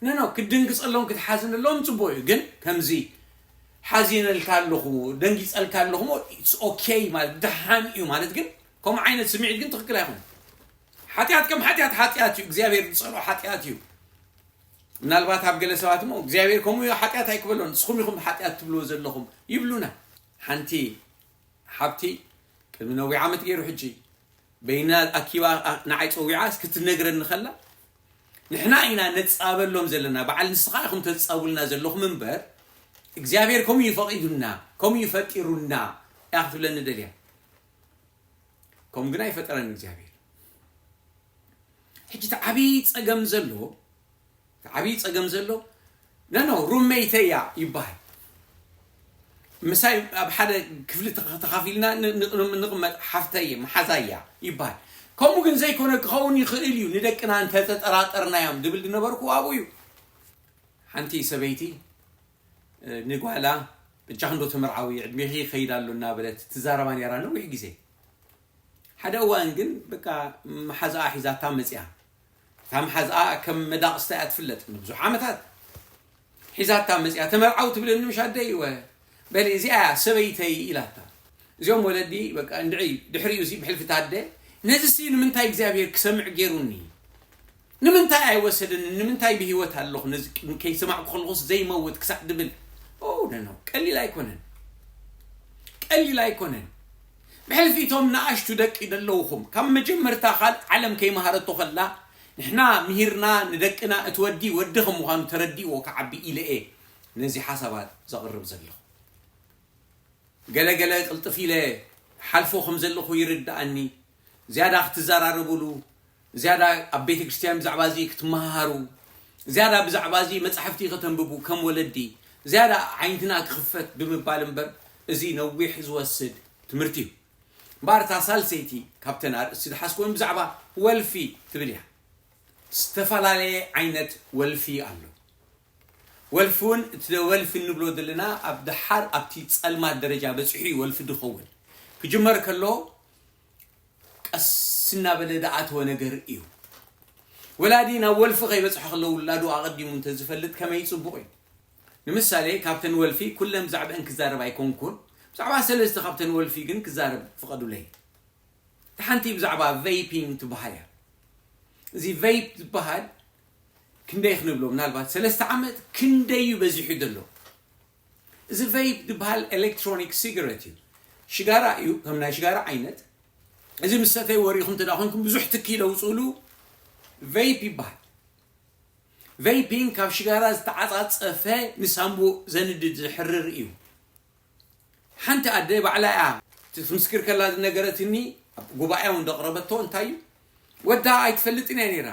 ኖ ኖ፣ ክትድንግጸሎም ክትሓዝንሎም ጽቡቕ እዩ። ግን ከምዚ ሓዚነልካ ኣለኹ፣ ደንጊጸልካ ኣለኹ ሞ፣ it's okay ማለት ደሓን እዩ ማለት ግን ከምኡ ዓይነት ስምዒት ግን ትኽክል ኣይኮነን። ሓጢኣት ከም ሓጢኣት ሓጢኣት እዩ። እግዚኣብሔር ዝጸልኦ ሓጢኣት እዩ። ምናልባት ኣብ ገለ ሰባት እሞ እግዚኣብሔር ከምኡ እዩ፣ ሓጢኣት ኣይክበሎን፣ ንስኹም ኢኹም ሓጢኣት ትብልዎ ዘለኹም ይብሉና። ሓንቲ ሓብቲ ቅድሚ ነዊሕ ዓመት ገይሩ ሕጂ በይና ኣኪባ ኣ-፣ ንዓይ ጸዊዓ ክትነግረኒ ከላ፣ "ንሕና ኢና ነጻበሎም ዘለና፣ በዓል ንስኻ ኢኹም ተጻቡልና ዘለኹም እምበር፣ እግዚኣብሔር ከምኡ እዩ ፈቒዱና፣ ከምኡ እዩ ፈጢሩና" እያ ክትብለኒ ደልያ። ከምኡ ግን ኣይፈጠረን እግዚኣብሔር። ሕጂ እቲ ዓብዪ ጸገም ዘሎ፣ እቲ ዓብዪ ጸገም ዘሎ፣ "ኖ፣ ኖ፣ ሩመይተይ እያ" ይበሃል። ምሳይ ኣብ ሓደ ክፍሊ ተኸ-፣ ተኻፊልና ን-፣ ን-፣ ንቕመጥ ሓፍተይ እየ፣ መሓዛይ እያ ይበሃል። ከምኡ ግን ዘይኮነ ክኸውን ይኽእል እዩ፣ ንደቅና እንተተጠራጠርናዮም ድብል ዝነበርኩ ኣብኡ እዩ። ሓንቲ ሰበይቲ፣ እ፣ ንጓላ፣ "በጃኺ እንዶ ተመርዓዊ፣ ዕድሜኺ ይኸይድ ኣሎ" እናበለት ትዛረባ ነይራ ነዊሕ ግዜ። ሓደ እዋን ግን በቃ መሓዛኣ ሒዛታ መጽያ። እታ መሓዛኣ ከም መዳቕስታ እያ ትፍለጥ ንብዙሕ ዓመታት። ሒዛታ መጽያ፣ "ተመርዓው ትብለኒ ምሽ ኣደይ?" "እወ." "በሊ እዚኣ እያ ሰበይተይ" ኢላታ። እዚኦም ወለዲ በቃ እንድዒ ድሕሪኡ እዚ ብሕልፊ ታደ፣ "ነዚሲ ንምንታይ እግዚኣብሔር ክሰምዕ ገይሩኒ? ንምንታይ ኣይወሰደንን? ንምንታይ ብህይወት ኣለኹ? ነዚ ከይሰማዕኩ ከለኹስ ዘይመውት ክሳዕ" ድብል። ኦ፣ ኖ፣ ኖ፣ ቀሊል ኣይኮነን። ቀሊል ኣይኮነን። ብሕልፊ እቶም ንኣሽቱ ደቂ ዘለውኹም፣ ካብ መጀመርታ ካልእ ዓለም ከይመሃረቶ ከላ፣ ንሕና ምሂርና ንደቅና እቲ ወዲ ወዲ ከም ምዃኑ ተረዲእዎ ክዓቢ ኢለ እየ ነዚ ሓሳባት ዘቕርብ ዘለኹ። ገለ ገለ ቅልጥፍ ኢለ ሓልፎ ከም ዘለኹ ይርድኣኒ። ዝያዳ ክትዘራረቡሉ፣ ዝያዳ ኣብ ቤተ ክርስቲያን ብዛዕባ እዚ ክትመሃሃሩ፣ ዝያዳ ብዛዕባ እዚ መጻሕፍቲ ከተንብቡ ከም ወለዲ፣ ዝያዳ ዓይንትና ክኽፈት ብምባል እምበር፣ እዚ ነዊሕ ዝወስድ ትምህርቲ እዩ። እምበኣር እታ ሳልሰይቲ ካብተን ኣርእስቲ ዝሓዝኩወን ብዛዕባ ወልፊ ትብል እያ። ዝተፈላለየ ዓይነት ወልፊ ኣሎ። ወልፊ እውን፣ እቲ ወልፊ እንብሎ ዘለና ኣብ ደሓር ኣብቲ ጸልማት ደረጃ በጺሑ እዩ ወልፊ ዝኸውን። ክጅመር ከሎ ቀስ እናበለ ዝኣተወ ነገር እዩ። ወላዲ ናብ ወልፊ ከይበጽሐ ከሎ ውላዱ ኣቐዲሙ እንተዝፈልጥ ከመይ ጽቡቕ እዩ። ንምሳሌ፣ ካብተን ወልፊ ኩለን ብዛዕባአን ክዛረብ ኣይኮንኩን፣ ብዛዕባ ሰለስተ ካብተን ወልፊ ግን ክዛረብ ፍቐዱለይ። እቲ ሓንቲ ብዛዕባ ቬይፒንግ ትበሃል እያ። እዚ ቬይፕ ዝበሃል ክንደይ ክንብሎ፣ ምናልባት ሰለስተ ዓመት ክንደይ እዩ በዚሑ ዘሎ። እዚ ቬይፕ ዝበሃል ኤሌክትሮኒክ ሲጋሬት እዩ። ሽጋራ እዩ፣ ከም ናይ ሽጋራ ዓይነት። እዚ ምስ ሰተይ ወሪኹም እንተ ደኣ ኮንኩም ብዙሕ ትኪ ለውፅእሉ። ቬይፕ ይበሃል። ቬይፒንግ ካብ ሽጋራ ዝተዓጻጸፈ ንሳምቡእ ዘንድድ ዝሕርር እዩ። ሓንቲ ኣደ ባዕላ እያ እቲ ክትምስክር ከላ ዝነገረትኒ፣ ኣብ ጉባኤ እውን ዘቕረበቶ እንታይ እዩ፣ ወዳ ኣይትፈልጥን እያ ነይራ።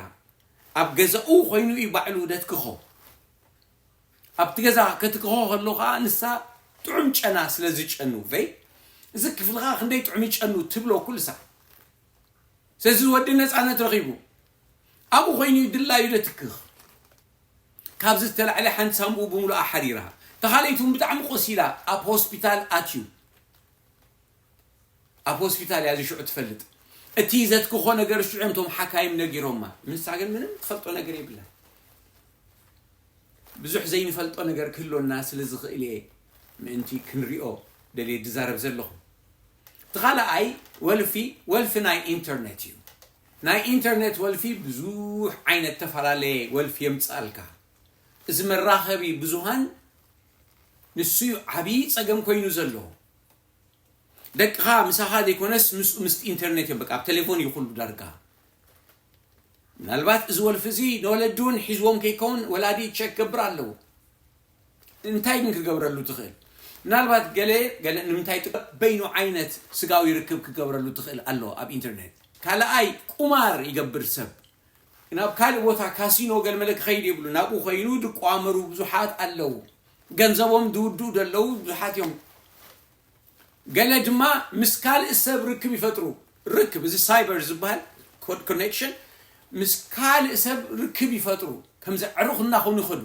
ኣብ ገዛኡ ኮይኑ እዩ ባዕሉ ደትክኾ። ኣብቲ ገዛ ከትክኾ ከሎ ኸዓ ንሳ ጥዑም ጨና ስለ ዝጨኑ፣ ቬይፕ፣ "እዚ ክፍልኻ ክንደይ ጥዑም ይጨኑ" ትብሎ ኩሉ ሳዕ። ስለዚ ወዲ ነፃነት ረኺቡ ኣብኡ ኮይኑ ድላዩ ደትክኽ። ካብዚ ዝተላዕለ ሓንቲ ሳምኡ ብምሉኣ ሓሪራ፣ ተኻለይቱን ብጣዕሚ ቆሲላ ኣብ ሆስፒታል ኣትዩ። ኣብ ሆስፒታል እያ እዚ ሽዑ ትፈልጥ። እቲ ዘትክኾ ነገር ሽዑ እዮም እቶም ሓካይም ነጊሮማ። ንሳ ግን ምንም ትፈልጦ ነገር የብላ። ብዙሕ ዘይንፈልጦ ነገር ክህሎና ስለ ዝኽእል እየ ምእንቲ ክንሪኦ ደልየ ዝዛረብ ዘለኹ። እቲ ካልኣይ ወልፊ፣ ወልፊ ናይ ኢንተርኔት እዩ። ናይ ኢንተርኔት ወልፊ ብዙሕ ዓይነት ተፈላለየ ወልፊ የምፅኣልካ። እዚ መራኸቢ ብዙሃን ንሱ እዩ ዓብዪ ፀገም ኮይኑ ዘሎ። ደቅኻ ምሳኻ ዘይኮነስ ምስኡ ምስቲ ኢንተርኔት እዮም። በቃ ኣብ ቴሌፎን እዩ ኩሉ ዳርጋ። ምናልባት እዚ ወልፊ እዚ ንወለዲ እውን ሒዝዎም ከይከውን ወላዲ ቸክ ገብር ኣለዎ። እንታይ ግን ክገብረሉ ትኽእል? ምናልባት ገለ ገለ ንምንታይ ጥቅ-፣ በይኑ ዓይነት ስጋዊ ርክብ ክገብረሉ ትኽእል ኣሎ ኣብ ኢንተርኔት። ካልኣይ ቁማር ይገብር ሰብ። ናብ ካልእ ቦታ ካሲኖ ገለ መለ ክኸይድ የብሉ። ናብኡ ኮይኑ ድቋመሩ ብዙሓት ኣለዉ። ገንዘቦም ድውድኡ ደለዉ ብዙሓት እዮም። ገለ ድማ ምስ ካልእ ሰብ ርክብ ይፈጥሩ። ርክብ፣ እዚ ሳይበር ዝበሃል ኮ-፣ ኮኔክሽን፣ ምስ ካልእ ሰብ ርክብ ይፈጥሩ። ከምዚ ዕሩኽ እናኾኑ ይኸዱ።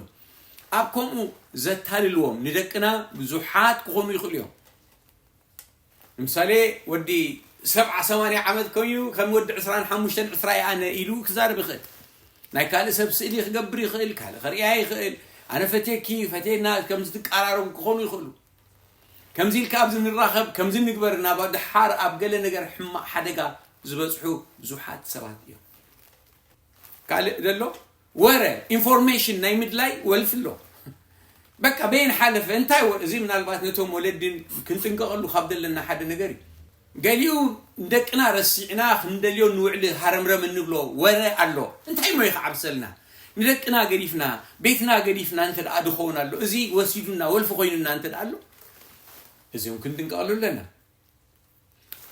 ኣብ ከምኡ ዘታልልዎም ንደቅና ብዙሓት ክኾኑ ይኽእሉ እዮም። ንምሳሌ ወዲ ሰብዓ ሰማንያ ዓመት ኮይኑ ከም ወዲ ዕስራን ሓሙሽተን ዕስራ እየ ኣነ ኢሉ ክዛረብ ይኽእል። ናይ ካልእ ሰብ ስእሊ ክገብር ይኽእል፣ ካልእ ከርእያ ይኽእል። ኣነ ፈትየኪ፣ ፈትየና፣ ከምዚ ትቀራረቡ ክኾኑ ይኽእሉ። ከምዚ ኢልካ ኣብዚ ንራኸብ፣ ከምዚ ንግበር እናባ ድሓር ኣብ ገለ ነገር ሕማቕ ሓደጋ ዝበፅሑ ብዙሓት ሰባት እዮም። ካልእ ዘሎ ወረ፣ ኢንፎርሜሽን ናይ ምድላይ ወልፊ ኣሎ። በቃ በየን ሓለፈ እንታይ ወ-፣ እዚ ምናልባት ነቶም ወለድን ክንጥንቀቐሉ ካብ ዘለና ሓደ ነገር እዩ። ገሊኡ ንደቅና ረሲዕና ክንደልዮ ንውዕሊ ሃረምረም እንብሎ ወረ ኣሎ። እንታይ እሞ ይኽዓብሰልና? ንደቅና ገዲፍና፣ ቤትና ገዲፍና እንተ ደኣ ድኸውን ኣሎ፣ እዚ ወሲዱና ወልፊ ኮይኑና እንተ ደኣ ኣሎ፣ እዚ እውን ክንጥንቀቐሉ ኣለና።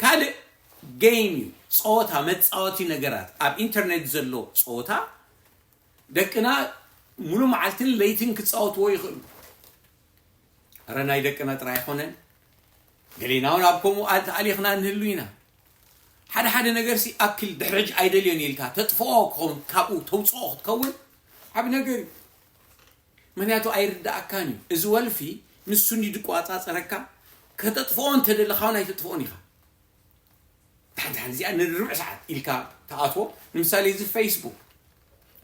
ካልእ ጌም እዩ፣ ጸወታ፣ መጻወቲ ነገራት። ኣብ ኢንተርኔት ዘሎ ጸወታ ደቅና ሙሉ መዓልትን ለይትን ክጻወትዎ ይኽእሉ። ኣረ ናይ ደቅና ጥራይ ኣይኮነን፣ ገሌና እውን ኣብ ከምኡ ኣል-፣ ተኣሊኽና ንህሉ ኢና። ሓደ ሓደ ነገርሲ ኣክል ድሕሪ ሕጂ ኣይደልዮን ኢልካ ተጥፍኦ ክኸውን፣ ካብኡ ተውጽኦ ክትከውን ዓቢ ነገር እዩ። ምኽንያቱ ኣይርድኣካን እዩ። እዚ ወልፊ ንሱ እንዲ ድቋጻጸረካ፣ ከተጥፍኦ እንተደለኻ እውን ኣይተጥፍኦን ኢኻ። ድሓን ድሓን እዚኣ ንርብዕ ሰዓት ኢልካ ትኣትዎ። ንምሳሌ እዚ ፌስቡክ፣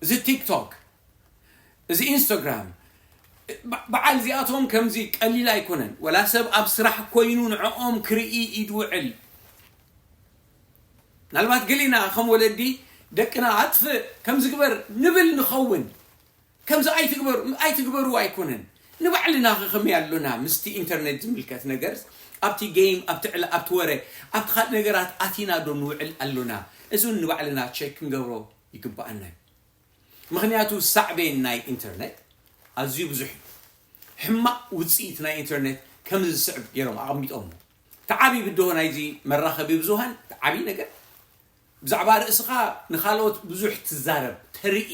እዚ ቲክቶክ፣ እዚ ኢንስታግራም፣ በ-፣ በዓል እዚኣቶም ከምዚ ቀሊል ኣይኮነን። ወላ ሰብ ኣብ ስራሕ ኮይኑ ንዕኦም ክርኢ እዩ ድውዕል። ምናልባት ገሌና ከም ወለዲ ደቅና ኣጥፍእ፣ ከምዚ ግበር ንብል ንኸውን። ከምዚ ኣይትግበሩ፣ ኣይትግበሩ ኣይኮነን። ንባዕልና ከ ከመይ ኣሎና ምስቲ ኢንተርኔት ዝምልከት ነገር፣ ኣብቲ ጌም፣ ኣብቲ ዕላ-፣ ኣብቲ ወረ፣ ኣብቲ ካልእ ነገራት ኣቲና ዶ ንውዕል ኣሎና? እዚ እውን ንባዕልና ቸክ ክንገብሮ ይግብኣና እዩ። ምኽንያቱ ሳዕቤን ናይ ኢንተርኔት ኣዝዩ ብዙሕ እዩ። ሕማቕ ውጽኢት ናይ ኢንተርኔት ከምዚ ዝስዕብ ገይሮም ኣቐሚጦሞ። እቲ ዓብዪ ብድሆ ናይዚ መራኸቢ ብዙሃን፣ እቲ ዓብዪ ነገር፣ ብዛዕባ ርእስኻ ንኻልኦት ብዙሕ ትዛረብ፣ ተርኢ።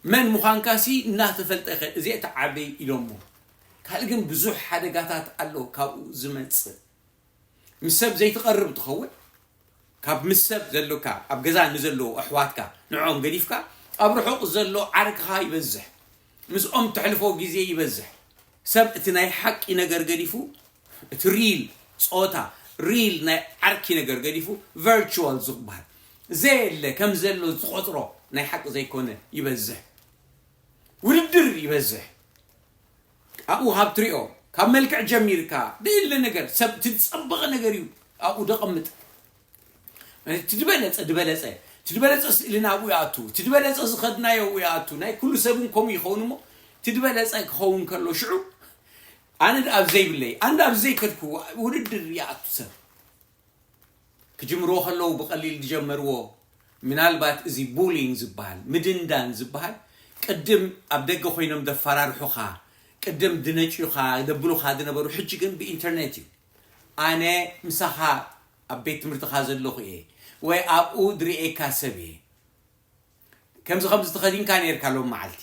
መን ምዃንካሲ እናተፈልጠ ኸ፣ እዚ እቲ ዓብዪ ኢሎሞ። ካልእ ግን ብዙሕ ሓደጋታት ኣሎ ካብኡ ዝመጽእ። ምስ ሰብ ዘይትቐርብ ትኸውን፣ ካብ ምስ ሰብ ዘሎካ፣ ኣብ ገዛ ንዘለዉ ኣሕዋትካ፣ ንዕኦም ገዲፍካ፣ ኣብ ርሑቕ ዘሎ ዓርክኻ ይበዝሕ። ምስኦም ተሕልፎ ግዜ ይበዝሕ። ሰብ እቲ ናይ ሓቂ ነገር ገዲፉ፣ እቲ ሪል ጾታ፣ ሪል ናይ ዓርኪ ነገር ገዲፉ፣ ቨርቹዋል ዝበሃል ዘየለ ከም ዘሎ ዝቖጽሮ ናይ ሓቂ ዘይኮነ ይበዝሕ። ውድድር ይበዝሕ። ኣብኡ ካብ ትሪኦ፣ ካብ መልክዕ ጀሚርካ፣ ድለ ነገር፣ ሰብ እቲ ዝጸበቐ ነገር እዩ ኣብኡ ደቐምጥ። እቲ ዝበለጸ፣ ዝበለጸ፣ እቲ ዝበለጸ ስእሊ ናብኡ ይኣቱ፣ እቲ ዝበለጸ ዝኸድናዮ ኣብኡ ይኣቱ። ናይ ኩሉ ሰብን ከምኡ ይኸውን እሞ፣ እቲ ዝበለጸ ክኸውን ከሎ ሽዑ፣ ኣነ ደኣ ኣብ ዘይብለይ፣ ኣነ ደኣ ኣብ ዘይከድኩዎ ውድድር ይኣቱ ሰብ። ክጅምርዎ ከለዉ ብቐሊል ዝጀመርዎ፣ ምናልባት እዚ ቡሊንግ ዝበሃል፣ ምድንዳን ዝበሃል፣ ቅድም ኣብ ደገ ኮይኖም ደፈራርሑኻ፣ ቅድም ድነጭዩኻ፣ ደብሉኻ ዝነበሩ፣ ሕጂ ግን ብኢንተርኔት እዩ። ኣነ ምሳኻ ኣብ ቤት ትምህርትኻ ዘለኹ እየ፣ ወይ ኣብኡ ድርእየካ ሰብ እየ። ከምዚ ከምዚ ተኸዲንካ ኔርካ ሎም መዓልቲ፣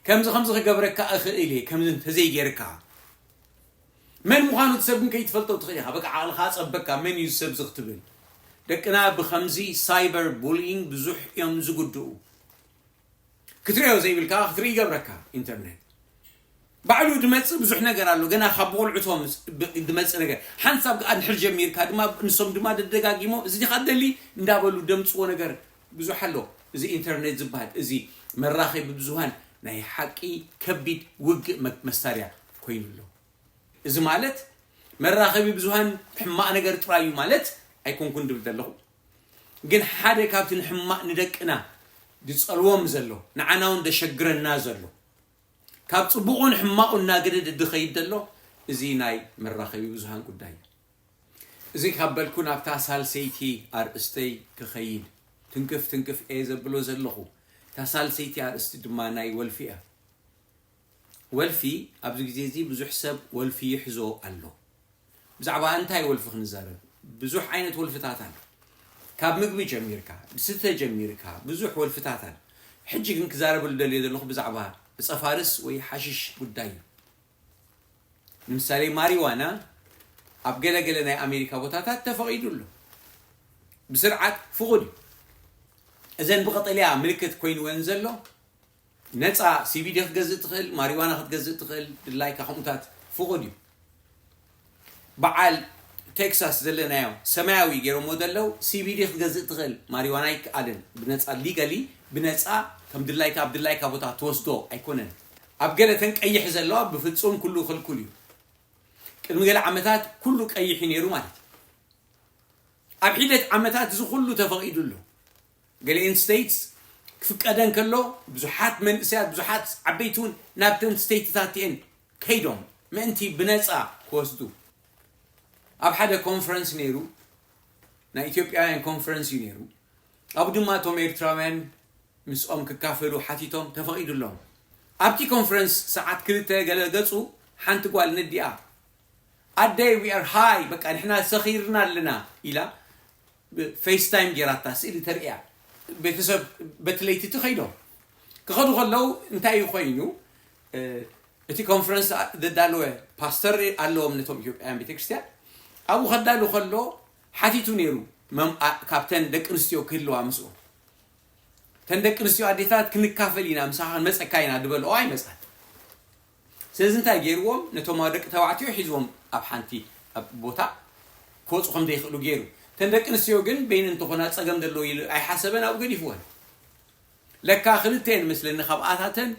ከምዚ ከምዚ ክገብረካ እኽእል እየ፣ ከምዚ እንተዘይጌርካ። መን ምዃኑ እቲ ሰብ ግን ከይትፈልጦ ትኽእል ኢኻ። በቃ ዓቕልኻ ጸበካ፣ መን እዩ እዚ ሰብ እዚ ክትብል። ደቅና ብኸምዚ ሳይበር ቡሊንግ ብዙሕ እዮም ዝጉድኡ። ክትሪኦ ዘይብልካ ክትርኢ ይገብረካ። ኢንተርኔት ባዕሉ ድመጽእ ብዙሕ ነገር ኣሎ፣ ገና ካብ ብቆልዕቶም ብ- ድመጽእ ነገር። ሓንሳብ ከኣ ድሕር ጀሚርካ ድማ፣ ንሶም ድማ ደደጋጊሞ፣ እዚ ዲኻ ደሊ እንዳበሉ ደምጽዎ ነገር ብዙሕ ኣሎ። እዚ ኢንተርኔት ዝበሃል፣ እዚ መራኸቢ ብዙሃን ናይ ሓቂ ከቢድ ውግእ መ- መሳርያ ኮይኑ ኣሎ። እዚ ማለት መራኸቢ ብዙሃን ሕማቕ ነገር ጥራይ እዩ ማለት ኣይኮንኩን ድብል ዘለኹ። ግን ሓደ ካብቲ ንሕማቕ ንደቅና ድጸልዎም ዘሎ፣ ንዓና እውን ደሸግረና ዘሎ፣ ካብ ጽቡቑን ሕማቑን እናገደደ ድኸይድ ዘሎ፣ እዚ ናይ መራኸቢ ብዙሃን ጉዳይ እዩ። እዚ ካብ በልኩ ናብታ ሳልሰይቲ ኣርእስተይ ክኸይድ ትንክፍ ትንክፍ እየ ዘብሎ ዘለኹ። እታ ሳልሰይቲ ኣርእስቲ ድማ ናይ ወልፊ እያ። ወልፊ፣ ኣብዚ ግዜ እዚ ብዙሕ ሰብ ወልፊ ይሕዞ ኣሎ። ብዛዕባ እንታይ ወልፊ ክንዛረብ? ብዙሕ ዓይነት ወልፍታት ኣሎ። ካብ ምግቢ ጀሚርካ፣ ብስተ ጀሚርካ፣ ብዙሕ ወልፍታት ኣሎ። ሕጂ ግን ክዛረበሉ ደልዮ ዘለኹ ብዛዕባ ዕጸ ፋርስ ወይ ሓሽሽ ጉዳይ እዩ። ንምሳሌ ማሪዋና ኣብ ገለ ገለ ናይ ኣሜሪካ ቦታታት ተፈቒዱ ኣሎ። ብስርዓት ፍቑድ እዩ። እዘን ብቐጠልያ ምልክት ኮይንወን ዘሎ ነፃ ሲቢዲ ክትገዝእ ትኽእል፣ ማሪዋና ክትገዝእ ትኽእል፣ ድላይካ ከምኡታት ፍቑድ እዩ። በዓል ቴክሳስ ዘለናዮ ሰማያዊ ገይሮሞ ዘለዉ ሲቢዲ ክትገዝእ ትኽእል፣ ማሪዋና ኣይከኣልን። ብነፃ ሊጋሊ ብነፃ ከም ድላይካ ኣብ ድላይካ ቦታ ትወስዶ ኣይኮነን። ኣብ ገለ ተን ቀይሕ ዘለዋ ብፍጹም ኩሉ ክልኩል እዩ። ቅድሚ ገለ ዓመታት ኩሉ ቀይሕ እዩ ነይሩ ማለት እዩ። ኣብ ሒደት ዓመታት እዚ ኩሉ ተፈቒዱ ኣሎ። ገሊኤን ስቴትስ ክፍቀደን ከሎ ብዙሓት መንእሰያት ብዙሓት ዓበይቲ እውን ናብተን ስቴትታት እየን ከይዶም ምእንቲ ብነፃ ክወስዱ። ኣብ ሓደ ኮንፈረንስ ነይሩ፣ ናይ ኢትዮጵያውያን ኮንፈረንስ እዩ ነይሩ። ኣብኡ ድማ እቶም ኤርትራውያን ምስኦም ክካፈሉ ሓቲቶም ተፈቒዱሎም። ኣብቲ ኮንፈረንስ ሰዓት ክልተ ገለ ገጹ ሓንቲ ጓል ነዲኣ ኣደይ we are high በቃ ንሕና ሰኺርና ኣለና ኢላ ፌስታይም ጌራታ ስእሊ ተርእያ። ቤተሰብ በቲ ለይቲ እቲ ከይዶም ክኸዱ ከለዉ እንታይ እዩ ኮይኑ እቲ ኮንፈረንስ ዘዳለወ ፓስተር ኣለዎም ነቶም ኢትዮጵያውያን ቤተክርስትያን ኣብኡ ከዳሉ ከሎ ሓቲቱ ነይሩ ካብተን ደቂ ኣንስትዮ ክህልዋ ምስኡ ተን ደቂ ኣንስትዮ ኣዴታት ክንካፈል ኢና ምሳኻ ክንመፀካ ኢና ዝበልኦ ኣይመፃን ስለዚ እንታይ ገይርዎም ነቶም ደቂ ተባዕትዮ ሒዝዎም ኣብ ሓንቲ ኣብ ቦታ ክወፁ ከም ዘይኽእሉ ገይሩ ተን ደቂ ኣንስትዮ ግን በይነን እንተኾና ፀገም ዘለዎ ኢሉ ኣይሓሰበን ኣብኡ ገዲፍወን ለካ ክልተ እየን መስለኒ ካብኣታተን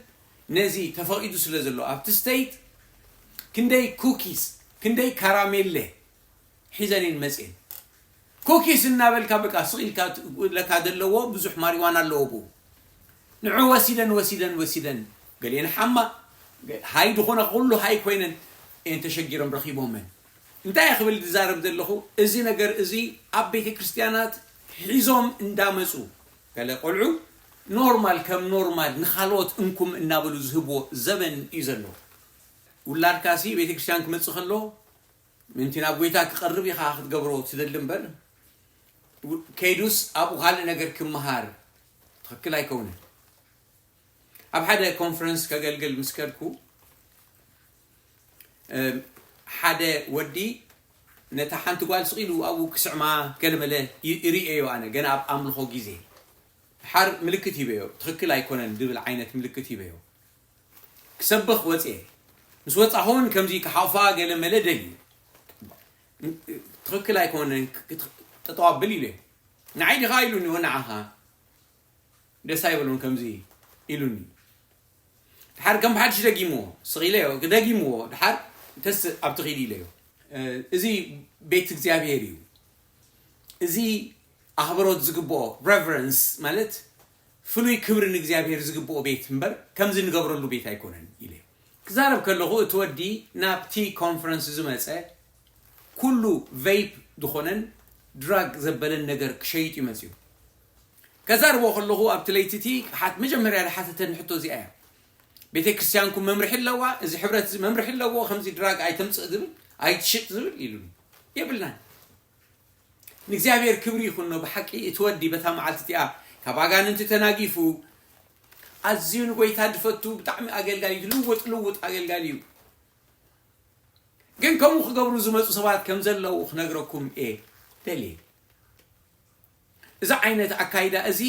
ነዚ ተፈቒዱ ስለ ዘሎ ኣብቲ ስቴት ክንደይ ኩኪስ ክንደይ ካራሜለ ሒዘን እየን መፅየን ኩኪስ እናበልካ በቃ ስቕ ኢልካ ለካ ዘለዎ ብዙሕ ማሪዋና ኣለዎ ብኡ ንዑ ወሲደን ወሲደን ወሲደን ገሊአን ሓማ ሃይ ዝኾነ ኩሉ ሃይ ኮይነን እየን ተሸጊሮም ረኺቦመን እንታይ ክብል ዝዛረብ ዘለኹ እዚ ነገር እዚ ኣብ ቤተ ክርስቲያናት ሒዞም እንዳመፁ ገለ ቆልዑ ኖርማል ከም ኖርማል ንኻልኦት እንኩም እናበሉ ዝህብዎ ዘበን እዩ ዘሎ ውላድካሲ ቤተክርስትያን ክመፅእ ከሎ ምንቲ ናብ ጎይታ ክቐርብ ኢኻ ክትገብሮ ትደሊ እምበር ከይዱስ ኣብኡ ካልእ ነገር ክምሃር ትኽክል ኣይከውንን ኣብ ሓደ ኮንፈረንስ ከገልግል ምስ ከድኩ ሓደ ወዲ ነታ ሓንቲ ጓል ስቕ ኢሉ ኣብኡ ክስዕማ ገለመለ ይርእየዮ ኣነ ገና ኣብ ኣምልኾ ግዜ ሓር ምልክት ሂበዮ ትኽክል ኣይኮነን ዝብል ዓይነት ምልክት ሂበዮ ክሰብኽ ወፅየ ምስ ወፃኹውን ከምዚ ክሓቑፋ ገለመለ ደልዩ ትኽክል ኣይኮነን ጠጠው ኣብል ኢለ ንዓይ ዲኻ ኢሉኒ ወ ንዓኻ ደስ ኣይበሎን ከምዚ ኢሉኒ ድሓር ከም ሓድሽ ደጊምዎ ስቕ ኢለዮ ደጊምዎ ድሓር ተስ ኣብቲ ኺድ ኢለዮ እዚ ቤት እግዚኣብሔር እዩ እዚ ኣኽብሮት ዝግብኦ reverence ማለት ፍሉይ ክብሪ ንእግዚኣብሔር ዝግብኦ ቤት እምበር ከምዚ ንገብረሉ ቤት ኣይኮነን ኢለ ክዛረብ ከለኹ እቲ ወዲ ናብቲ ኮንፈረንስ ዝመፀ ኩሉ vape ዝኾነን drug ዘበለን ነገር ክሸይጥ እዩ መፅኡ ከዛርቦ ከለኹ ኣብቲ ለይቲ እቲ ሓት መጀመርያ ዝሓተተኒ ሕቶ እዚኣ እያ ቤተ ክርስቲያንኩም መምርሒ ኣለዋ እዚ ሕብረት እዚ መምርሒ ኣለዎ ከምዚ drug ኣይተምፅእ ዝብል ኣይትሽጥ ዝብል ኢሉኒ የብልናን ንእግዚኣብሔር ክብሪ ይኹኖ ብሓቂ እቲ ወዲ በታ መዓልቲ እቲኣ ካብ ኣጋንንቲ ተናጊፉ ኣዝዩ ንጎይታ ድፈቱ ብጣዕሚ ኣገልጋሊ ልውጥ ልውጥ ኣገልጋሊ እዩ ግን ከምኡ ክገብሩ ዝመፁ ሰባት ከም ዘለዉ ክነግረኩም እየ ደልየ እዚ ዓይነት ኣካይዳ እዚ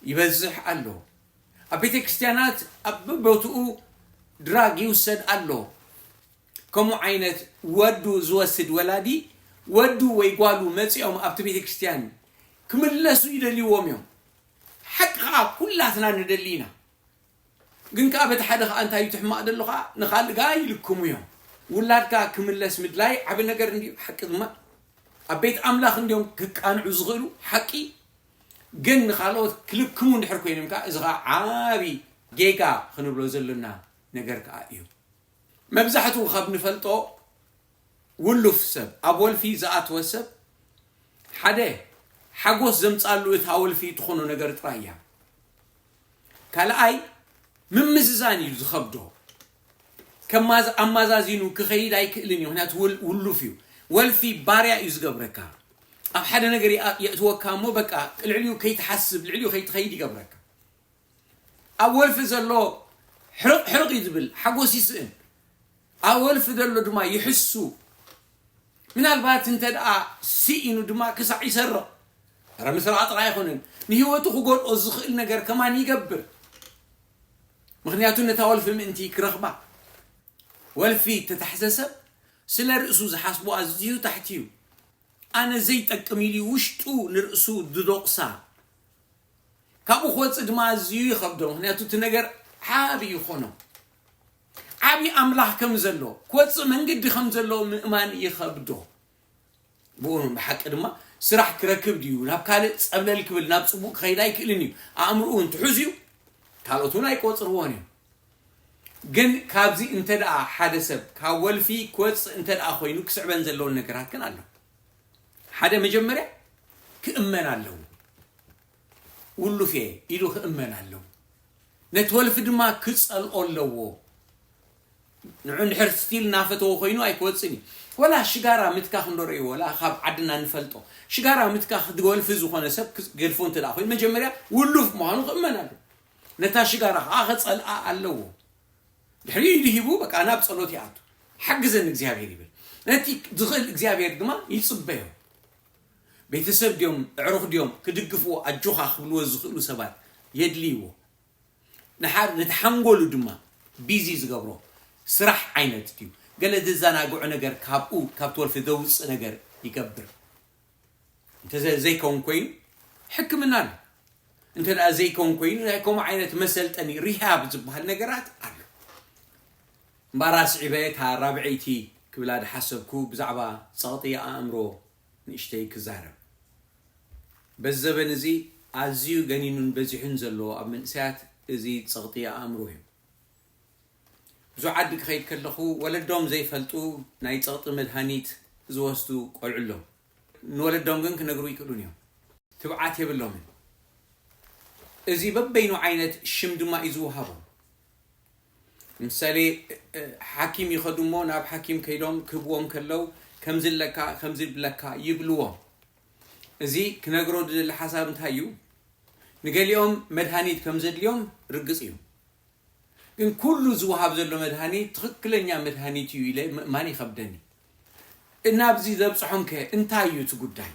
ይበዝሕ ኣሎ። ኣብ ቤተ ክርስቲያናት ኣብ በቦትኡ ድራግ ይውሰድ ኣሎ። ከምኡ ዓይነት ወዱ ዝወስድ ወላዲ፣ ወዱ ወይ ጓሉ መጺኦም ኣብቲ ቤተ ክርስቲያን ክምለሱ ይደልይዎም እዮም። ሓቂ ኸኣ ኩላትና ንደሊ ኢና። ግን ከኣ በቲ ሓደ ኸኣ እንታይ እዩ እቲ ሕማቕ ዘሎ ኸኣ ንኻልእ ከኣ ይልክሙ እዮም። ውላድካ ክምለስ ምድላይ ዓቢ ነገር እንድዩ። ሓቂ ድማ ኣብ ቤት ኣምላኽ እንድዮም ክቃንዑ ዝኽእሉ ሓቂ። ግን ንኻልኦት ክልክሙ እንድሕር ኮይኖም ከኣ እዚ ኸኣ ዓቢ ጌጋ ክንብሎ ዘሎና ነገር ከኣ እዩ። መብዛሕትኡ ካብ ንፈልጦ ውሉፍ ሰብ፣ ኣብ ወልፊ ዝኣተወ ሰብ ሓደ ሓጎስ ዘምጻሉ እታ ወልፊ ትኾኖ ነገር ጥራይ እያ። ካልኣይ ምምዝዛን እዩ ዝኸብዶ። ከማዝ ኣማዛዚኑ ክኸይድ ኣይክእልን እዩ። ምክንያቱ ውል- ውሉፍ እዩ። ወልፊ ባርያ እዩ ዝገብረካ። ኣብ ሓደ ነገር ይኣ- የእትወካ እሞ በቃ ልዕሊኡ ከይትሓስብ ልዕሊኡ ከይትኸይድ ይገብረካ። ኣብ ወልፊ ዘሎ ሕርቕ ሕርቕ እዩ ዝብል፣ ሓጎስ ይስእን። ኣብ ወልፊ ዘሎ ድማ ይሕሱ። ምናልባት እንተ ደኣ ስኢኑ ድማ ክሳዕ ይሰርቕ። ረ ምስራቕ ጥራይ ኣይኮነን፣ ንህይወቱ ክጎድኦ ዝኽእል ነገር ከማን ይገብር። ምኽንያቱ ነታ ወልፊ ምእንቲ ክረኽባ። ወልፊ ተታሕዘ ሰብ ስለ ርእሱ ዝሓስቦ ኣዝዩ ታሕቲ እዩ። ኣነ ዘይጠቅም ኢሉ ውሽጡ ንርእሱ ዝዶቕሳ። ካብኡ ክወፅእ ድማ ኣዝዩ ይኸብዶ። ምኽንያቱ እቲ ነገር ዓብዪ ይኾኖ። ዓብዪ ኣምላኽ ከም ዘሎ ክወፅእ መንገዲ ከም ዘሎ ምእማን ይኸብዶ። ብኡ ብሓቂ ድማ ስራሕ ክረክብ ድዩ ናብ ካልእ ፀብለል ክብል ናብ ፅቡቕ ክኸይድ ኣይክእልን እዩ። ኣእምርኡ እንትሑዝ እዩ ካልኦት እውን ኣይቆፅርዎን እዮም። ግን ካብዚ እንተ ደኣ ሓደ ሰብ ካብ ወልፊ ክወፅእ እንተ ደኣ ኮይኑ ክስዕበን ዘለዎን ነገራት ግን ኣሎ። ሓደ መጀመርያ ክእመን ኣለዎ። ውሉፍ እየ ኢሉ ክእመን ኣለዎ። ነቲ ወልፊ ድማ ክጸልኦ ኣለዎ። ንዑ እንድሕር ስቲል እናፈተዎ ኮይኑ ኣይክወፅን እዩ። ወላ ሽጋራ ምትካኽ እንዶ ረእይዎ፣ ወላ ካብ ዓድና ንፈልጦ ሽጋራ ምትካኽ ወልፊ ዝኾነ ሰብ ክገድፎ እንተ ደኣ ኮይኑ መጀመርያ ውሉፍ ምዃኑ ክእመን ኣለዎ። ነታ ሽጋራ ከዓ ክጸልኣ ኣለዎ። ድሕሪኡ ኢዱ ሂቡ በቃ ናብ ጸሎት ይኣቱ። ሓግዘኒ እግዚኣብሔር ይብል። ነቲ ዝኽእል እግዚኣብሔር ድማ ይጽበዮ። ቤተሰብ ድዮም ኣዕሩኽ ድዮም ክድግፍዎ ኣጆኻ ክብልዎ ዝኽእሉ ሰባት የድልይዎ። ንሓር ነቲ ሓንጎሉ ድማ ቢዚ ዝገብሮ ስራሕ ዓይነት ድዩ ገለ ዘዘናግዖ ነገር ካብኡ ካብ ትወልፊ ዘውፅእ ነገር ይገብር። እንተ ዘይከውን ኮይኑ ሕክምና ኣሎ። እንተ ደኣ ዘይከውን ኮይኑ ናይ ከምኡ ዓይነት መሰልጠኒ ሪሃብ ዝበሃል ነገራት ኣሎ። እምበኣር ኣስዒበ እታ ራብዐይቲ ክብላ ዝሓሰብኩ ብዛዕባ ጸቕጢ ኣእምሮ ንእሽተይ ክዛረብ። በዚ ዘበን እዚ ኣዝዩ ገኒኑን በዚሑን ዘሎ ኣብ መንእሰያት እዚ ጸቕጢ ኣእምሮ እዩ። ብዙሕ ዓዲ ክኸይድ ከለኹ ወለዶም ዘይፈልጡ ናይ ጸቕጢ መድሃኒት ዝወስዱ ቆልዑ ኣለዉ። ንወለዶም ግን ክነግሩ ይክእሉን እዮም። ትብዓት የብሎምን። እዚ በበይኑ ዓይነት ሽም ድማ እዩ ዝወሃቦም። ምሳሌ ሓኪም ይኸዱ እሞ ናብ ሓኪም ከይዶም ክህብዎም ከለው ከምዚ ኣለካ ከምዚ ብለካ ይብልዎም። እዚ ክነግሮ ዝደሊ ሓሳብ እንታይ እዩ? ንገሊኦም መድሃኒት ከም ዘድልዮም ርግጽ እዩ። ግን ኩሉ ዝወሃብ ዘሎ መድሃኒት ትኽክለኛ መድሃኒት እዩ ኢለ ምእማን ይኸብደኒ። እናብዚ ዘብፅሖም ከ እንታይ እዩ እቲ ጉዳይ?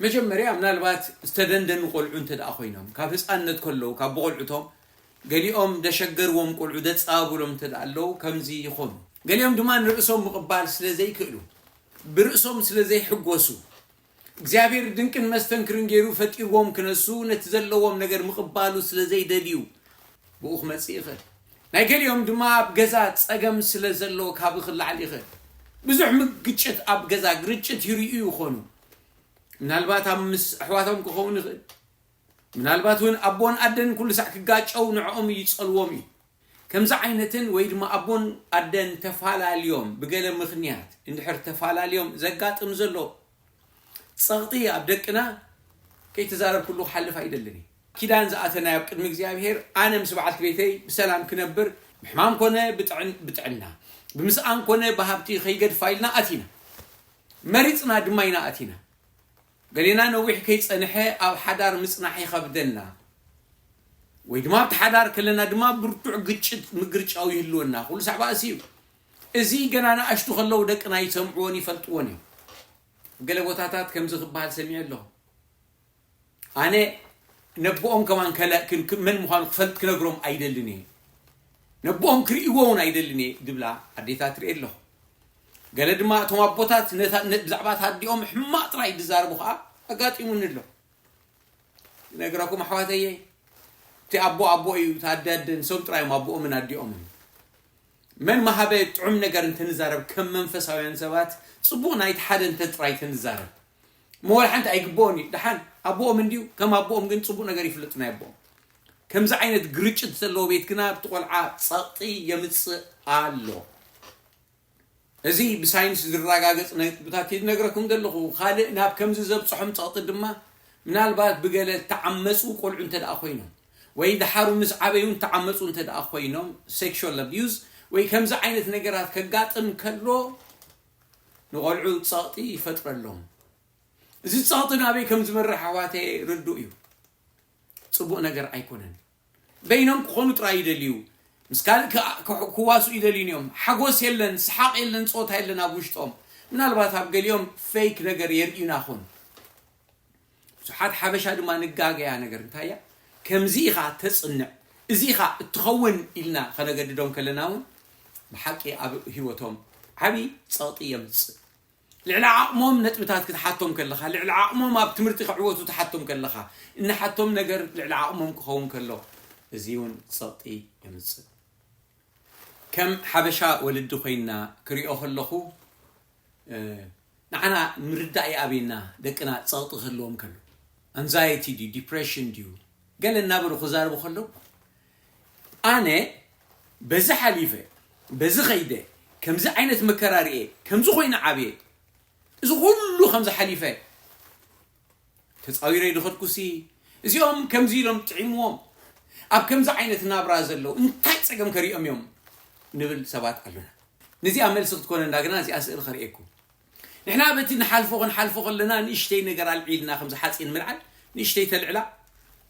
መጀመርያ ምናልባት ዝተደንደኑ ቆልዑ እንተ ደኣ ኮይኖም ካብ ህፃንነት ከለዉ ካብ ብቆልዑቶም ገሊኦም ደሸገርዎም ቆልዑ ደፃብሎም እንተ ደኣ ኣለዉ ከምዚ ይኾኑ። ገሊኦም ድማ ንርእሶም ምቕባል ስለ ዘይክእሉ ብርእሶም ስለ ዘይሕጎሱ እግዚኣብሔር ድንቅን መስተንክርን ገይሩ ፈጢርዎም ክነሱ ነቲ ዘለዎም ነገር ምቕባሉ ስለ ዘይደልዩ ብኡ ክመጽእ ይኽእል። ናይ ገሊኦም ድማ ኣብ ገዛ ጸገም ስለ ዘሎ ካብኡ ክለዓል ይኽእል። ብዙሕ ምግጭት ኣብ ገዛ ግርጭት ይርእዩ ይኾኑ። ምናልባት ኣብ ምስ ኣሕዋቶም ክኸውን ይኽእል። ምናልባት እውን ኣቦን ኣደን ኩሉ ሳዕ ክጋጨው ንዕኦም ይጸልዎም እዩ። ከምዚ ዓይነትን ወይ ድማ ኣቦን ኣደን ተፋላልዮም ብገለ ምኽንያት እንድሕር ተፋላልዮም ዘጋጥም ዘሎ ጸቕጢ ኣብ ደቅና ከይተዛረብኩሉ ክሓልፍ ኣይደልን እየ። ኪዳን ዝኣተናዮ ኣብ ቅድሚ እግዚኣብሔር ኣነ ምስ በዓልቲ ቤተይ ብሰላም ክነብር ብሕማም ኮነ ብጥዕን- ብጥዕና ብምስኣን ኮነ ብሃብቲ ከይገድፋ ኢልና ኣቲና መሪፅና ድማ ኢና ኣቲና። ገሌና ነዊሕ ከይጸንሐ ኣብ ሓዳር ምጽናሕ ይኸብደና ወይ ድማ ኣብቲ ሓዳር ከለና ድማ ብርቱዕ ግጭት ምግርጫው ይህልወና። ኩሉ ሳዕ ባእሲ እዩ። እዚ ገና ንኣሽቱ ከለዉ ደቅና ይሰምዕዎን ይፈልጥዎን እዮም። ገለ ቦታታት ከምዚ ክበሃል ሰሚዐ ኣለኹ። ኣነ ነቦኦም ከማን ከለ ክን- ክን- መን ምዃኑ ክፈልጥ ክነግሮም ኣይደልን እየ። ነቦኦም ክርእይዎ እውን ኣይደልን እየ ዝብላ ኣዴታት ርኤ ኣለኹ። ገለ ድማ እቶም ኣቦታት ነታ- ነ- ብዛዕባ እታ ኣዲኦም ሕማቕ ጥራይ ዝዛረቡ ከዓ ኣጋጢሙኒ ኣሎ። ነግረኩም ኣሕዋተየ፣ እቲ ኣቦ ኣቦ እዩ፣ እቲ ኣደ ኣደ፣ ንሶም ጥራይ እዮም ኣቦኦምን ኣዲኦምን። መን መሃበ ጥዑም ነገር እንተንዛረብ ከም መንፈሳውያን ሰባት ጽቡቕ ናይቲ ሓደ እንተ ጥራይ ተንዛረብ። መወል ሓንቲ ኣይግብኦን እዩ። ደሓን ኣቦኦም እንድዩ፣ ከም ኣቦኦም ግን ጽቡቕ ነገር ይፍለጡ ናይ ኣቦኦም። ከምዚ ዓይነት ግርጭት ዘለዎ ቤት ግና ኣብቲ ቆልዓ ጸቕጢ የምጽእ ኣሎ። እዚ ብሳይንስ ዝረጋገጽ ነጥብታት እየ ዝነግረኩም ዘለኹ። ካልእ ናብ ከምዚ ዘብጽሖም ጸቕጢ ድማ ምናልባት ብገለ እተዓመጹ ቆልዑ እንተ ደኣ ኮይኖም ወይ ደሓሩ ምስ ዓበዩ እተዓመጹ እንተ ደኣ ኮይኖም sexual abuse ወይ ከምዚ ዓይነት ነገራት ከጋጥም ከሎ ንቆልዑ ጸቕጢ ይፈጥረሎም። እዚ ጸቕጢ ናበይ ከም ዝመርሕ ኣሕዋተይ ርዱእ እዩ። ጽቡቕ ነገር ኣይኮነን። በይኖም ክኾኑ ጥራይ ይደልዩ። ምስ ካልእ ክዋስኡ ይደልዩን እዮም። ሓጎስ የለን፣ ሰሓቕ የለን፣ ጾታ የለን ኣብ ውሽጦም። ምናልባት ኣብ ገሊኦም ፌክ ነገር የርእዩና ኾን። ብዙሓት ሓበሻ ድማ ንጋገያ ነገር እንታይ እያ? ከምዚ ኢኻ ተጽንዕ፣ እዚ ኢኻ እትኸውን ኢልና ከነገድዶም ከለና እውን ብሓቂ ኣብ ህይወቶም ዓቢ ጸቕጢ የምጽእ። ልዕሊ ዓቕሞም ነጥብታት ክትሓቶም ከለኻ፣ ልዕሊ ዓቕሞም ኣብ ትምህርቲ ክዕወቱ ትሓቶም ከለኻ፣ እንሓቶም ነገር ልዕሊ ዓቕሞም ክኸውን ከሎ፣ እዚ እውን ጸቕጢ የምጽእ። ከም ሓበሻ ወለዲ ኮይና ክሪኦ ከለኹ፣ እ፣ ንዓና ምርዳእ ይኣብየና፣ ደቅና ጸቕጢ ክህልዎም ከሎ። ኣንዛይቲ ድዩ፣ ዲፕሬሽን ድዩ፣ ገለ እናበሉ ክዛረቡ ከለዉ፣ ኣነ በዚ ሓሊፈ፣ በዚ ኸይደ፣ ከምዚ ዓይነት መከራ ርኤ፣ ከምዚ ኮይነ ዓብየ፣ እዚ ኩሉ ከምዚ ሓሊፈ፣ ተጻዊረይ ድኸድኩሲ፣ እዚኦም ከምዚ ኢሎም ጥዒምዎም፣ ኣብ ከምዚ ዓይነት ናብራ ዘለዉ እንታይ ጸገም ከሪኦም እዮም ንብል ሰባት ኣሎና። ነዚኣ መልሲ ክትኮነና ግና እዚኣ ስእሊ ከርእየኩም። ንሕና በቲ ንሓልፎ ክንሓልፎ ከለና ንእሽተይ ነገር ኣልዒልና ከምዚ ሓጺን ምልዓል፣ ንእሽተይ ተልዕላ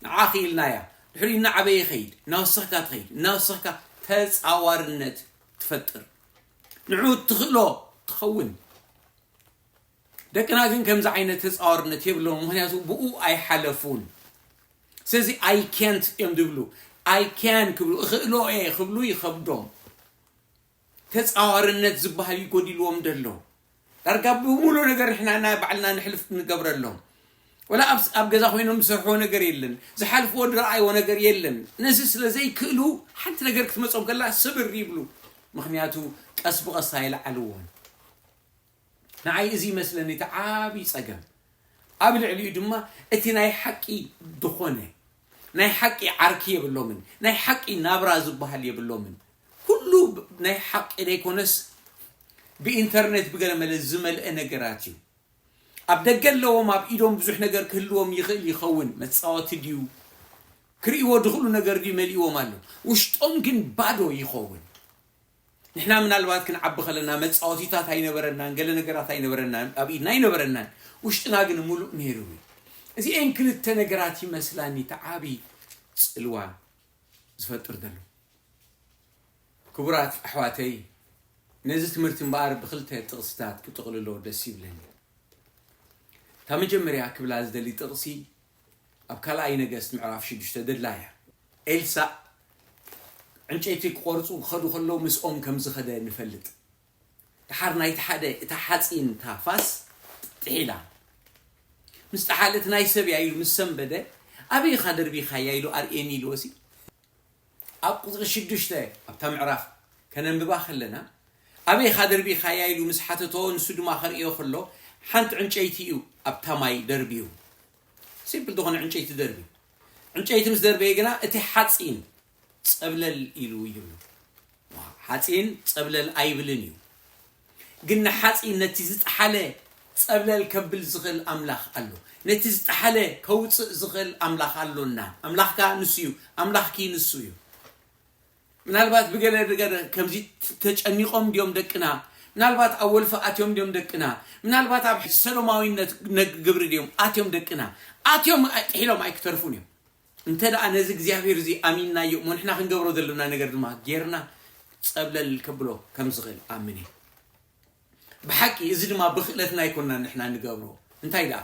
ንዓ ክኢልና እያ። ድሕሪኡ እናዓበየ ይኸይድ፣ እናወሰኽካ ትኸይድ፣ እናወሰኽካ ተጻዋርነት ትፈጥር። ንዑ ትኽእሎ ትኸውን። ደቅና ግን ከምዚ ዓይነት ተጻዋርነት የብሎም፣ ምኽንያቱ ብኡ ኣይሓለፉን። ስለዚ ኣይ ካንት እዮም ዝብሉ። ኣይ ካን ክብሉ፣ እኽእሎ እየ ክብሉ ይኸብዶም። ተጻዋርነት ዝበሃል እዩ ጎዲልዎም ደሎ። ዳርጋ ብምሉእ ነገር ንሕና ናይ ባዕልና ንሕልፍ ንገብረሎም። ወላ ኣብ ኣብ ገዛ ኮይኖም ዝሰርሕዎ ነገር የለን፣ ዝሓልፍዎ ዝረኣይዎ ነገር የለን። ነዚ ስለ ዘይክእሉ ሓንቲ ነገር ክትመጾም ከላ ስብር ይብሉ። ምኽንያቱ ቀስ ብቐስ ኣይለዓልዎን። ንዓይ እዚ ይመስለኒ እቲ ዓቢ ጸገም። ኣብ ልዕሊኡ ድማ እቲ ናይ ሓቂ ዝኾነ፣ ናይ ሓቂ ዓርኪ የብሎምን፣ ናይ ሓቂ ናብራ ዝበሃል የብሎምን። ኩሉ ብ-፣ ናይ ሓቂ ዘይኮነስ ብኢንተርኔት ብገለ መለ ዝመልአ ነገራት እዩ። ኣብ ደገ ኣለዎም፣ ኣብ ኢዶም ብዙሕ ነገር ክህልዎም ይኽእል ይኸውን፣ መጻወቲ ድዩ፣ ክርእይዎ ድኽእሉ ነገር ድዩ መሊእዎም ኣሎ። ውሽጦም ግን ባዶ ይኸውን። ንሕና ምናልባት ክንዓቢ ከለና መጻወቲታት ኣይነበረናን፣ ገለ ነገራት ኣይነበረናን፣ ኣብ ኢድና ኣይነበረናን። ውሽጥና ግን ምሉእ ነይሩ እዩ። እዚኤን ክልተ ነገራት ይመስላኒ እቲ ዓቢ ጽልዋ ዝፈጥር ዘሎ። ክቡራት ኣሕዋተይ፣ ነዚ ትምህርቲ እምበኣር ብክልተ ጥቕስታት ክጥቕልሎ ደስ ይብለኒ። እታ መጀመርያ ክብላ ዝደሊ ጥቕሲ ኣብ ካልኣይ ነገስት ምዕራፍ ሽዱሽተ ደላ እያ። ኤልሳእ ዕንጨይቲ ክቖርጹ ክኸዱ ከለዉ ምስኦም ከም ዝኸደ ንፈልጥ። ደሓር ናይቲ ሓደ እታ ሓጺን እታ ፋስ ጥሒላ። ምስ ጠሓለት ናይ ሰብ እያ ኢሉ ምስ ሰንበደ፣ ኣበይ ኢኻ ደርቢኻያ ኢሉ ኣርእየኒ ኢልዎሲ። ኣብ ቁጽሪ ሽዱሽተ ኣብታ ምዕራፍ ከነንብባ ከለና፣ ኣበይ ኢኻ ደርቢኻያ ኢሉ ምስ ሓተቶ፣ ንሱ ድማ ከርእዮ ከሎ፣ ሓንቲ ዕንጨይቲ እዩ ኣብታ ማይ ደርብዩ። ሲምፕል ዝኾነ ዕንጨይቲ ደርብዩ። ዕንጨይቲ ምስ ደርበየ ግና እቲ ሓጺን ጸብለል ኢሉ ይብሉ። ሓጺን ጸብለል ኣይብልን እዩ። ግን ንሓጺን ነቲ ዝጠሓለ ጸብለል ከብል ዝኽእል ኣምላኽ ኣሎ። ነቲ ዝጠሓለ ከውጽእ ዝኽእል ኣምላኽ ኣሎና። ኣምላኽካ ንሱ እዩ። ኣምላኽኪ ንሱ እዩ። ምናልባት ብገለ ነገር ከምዚ ተጨኒቖም ድዮም ደቅና? ምናልባት ኣብ ወልፊ ኣትዮም ድዮም ደቅና? ምናልባት ኣብ ሰዶማዊነት ነግ-፣ ግብሪ ድዮም ኣትዮም ደቅና? ኣትዮም ኣይ-፣ ጥሒሎም ኣይክተርፉን እዮም። እንተ ደኣ ነዚ እግዚኣብሔር እዚ ኣሚንናዮ እሞ ንሕና ክንገብሮ ዘለና ነገር ድማ ጌርና ጸብለል ከብሎ ከም ዝኽእል ኣምን እየ። ብሓቂ እዚ ድማ ብኽእለትና ኣይኮንና ንሕና ንገብሮ። እንታይ ደኣ?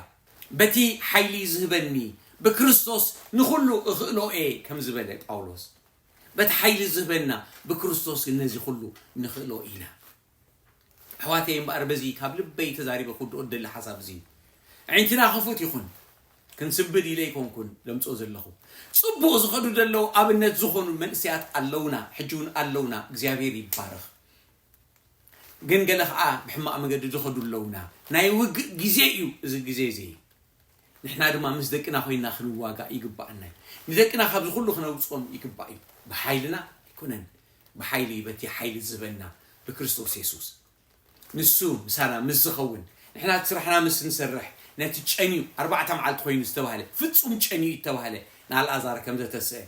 በቲ ሓይሊ ዝህበኒ፣ ብክርስቶስ ንኹሉ እኽእሎ እየ ከም ዝበለ ጳውሎስ፣ በቲ ሓይሊ ዝህበና ብክርስቶስ ግን ነዚ ኩሉ ንኽእሎ ኢና። ኣሕዋተይ እምበኣር በዚ ካብ ልበይ ተዛሪበ ክውድኦ ዝደሊ ሓሳብ እዚ እዩ። ኣዒንትና ክፉት ይኹን። ክንስንብድ ኢለ ኣይኮንኩን ለምፅኦ ዘለኹ። ፅቡቕ ዝኸዱ ዘለዉ ኣብነት ዝኾኑ መንእሰያት ኣለውና፣ ሕጂ እውን ኣለውና። እግዚኣብሔር ይባረኽ። ግን ገለ ከዓ ብሕማቕ መገዲ ዝኸዱ ኣለውና። ናይ ውግእ ግዜ እዩ እዚ ግዜ እዚ። ንሕና ድማ ምስ ደቅና ኮይና ክንዋጋእ ይግባኣና እዩ። ንደቅና ካብዚ ኩሉ ክነውፅኦም ይግባእ እዩ። ብሓይልና ኣይኮነን፣ ብሓይሊ በቲ ሓይሊ ዝህበና ብክርስቶስ የሱስ። ንሱ ምሳና ምስ ዝኸውን፣ ንሕና እቲ ስራሕና ምስ ንሰርሕ፣ ነቲ ጨንዩ ኣርባዕተ መዓልቲ ኮይኑ ዝተባህለ ፍጹም ጨንዩ ዝተባህለ ንኣልኣዛር ከም ዘተስአ፣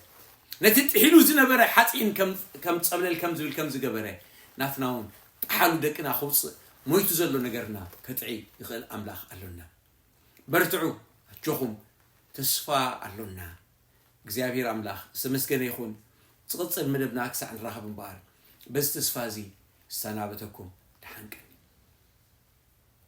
ነቲ ጥሒሉ ዝነበረ ሓፂን ከም ከም ፀብለል ከም ዝብል ከም ዝገበረ፣ ናትና እውን ጠሓሉ ደቅና ከውፅእ፣ ሞይቱ ዘሎ ነገርና ከጥዒ ይኽእል ኣምላኽ ኣሎና። በርትዑ፣ ኣጆኹም፣ ተስፋ ኣሎና። እግዚኣብሔር ኣምላኽ ዝተመስገነ ይኹን። ዝቕጽል መደብና ክሳዕ ንራኸብ እምበኣር በዚ ተስፋ እዚ እሰናበተኩም። ደሓን ቀን።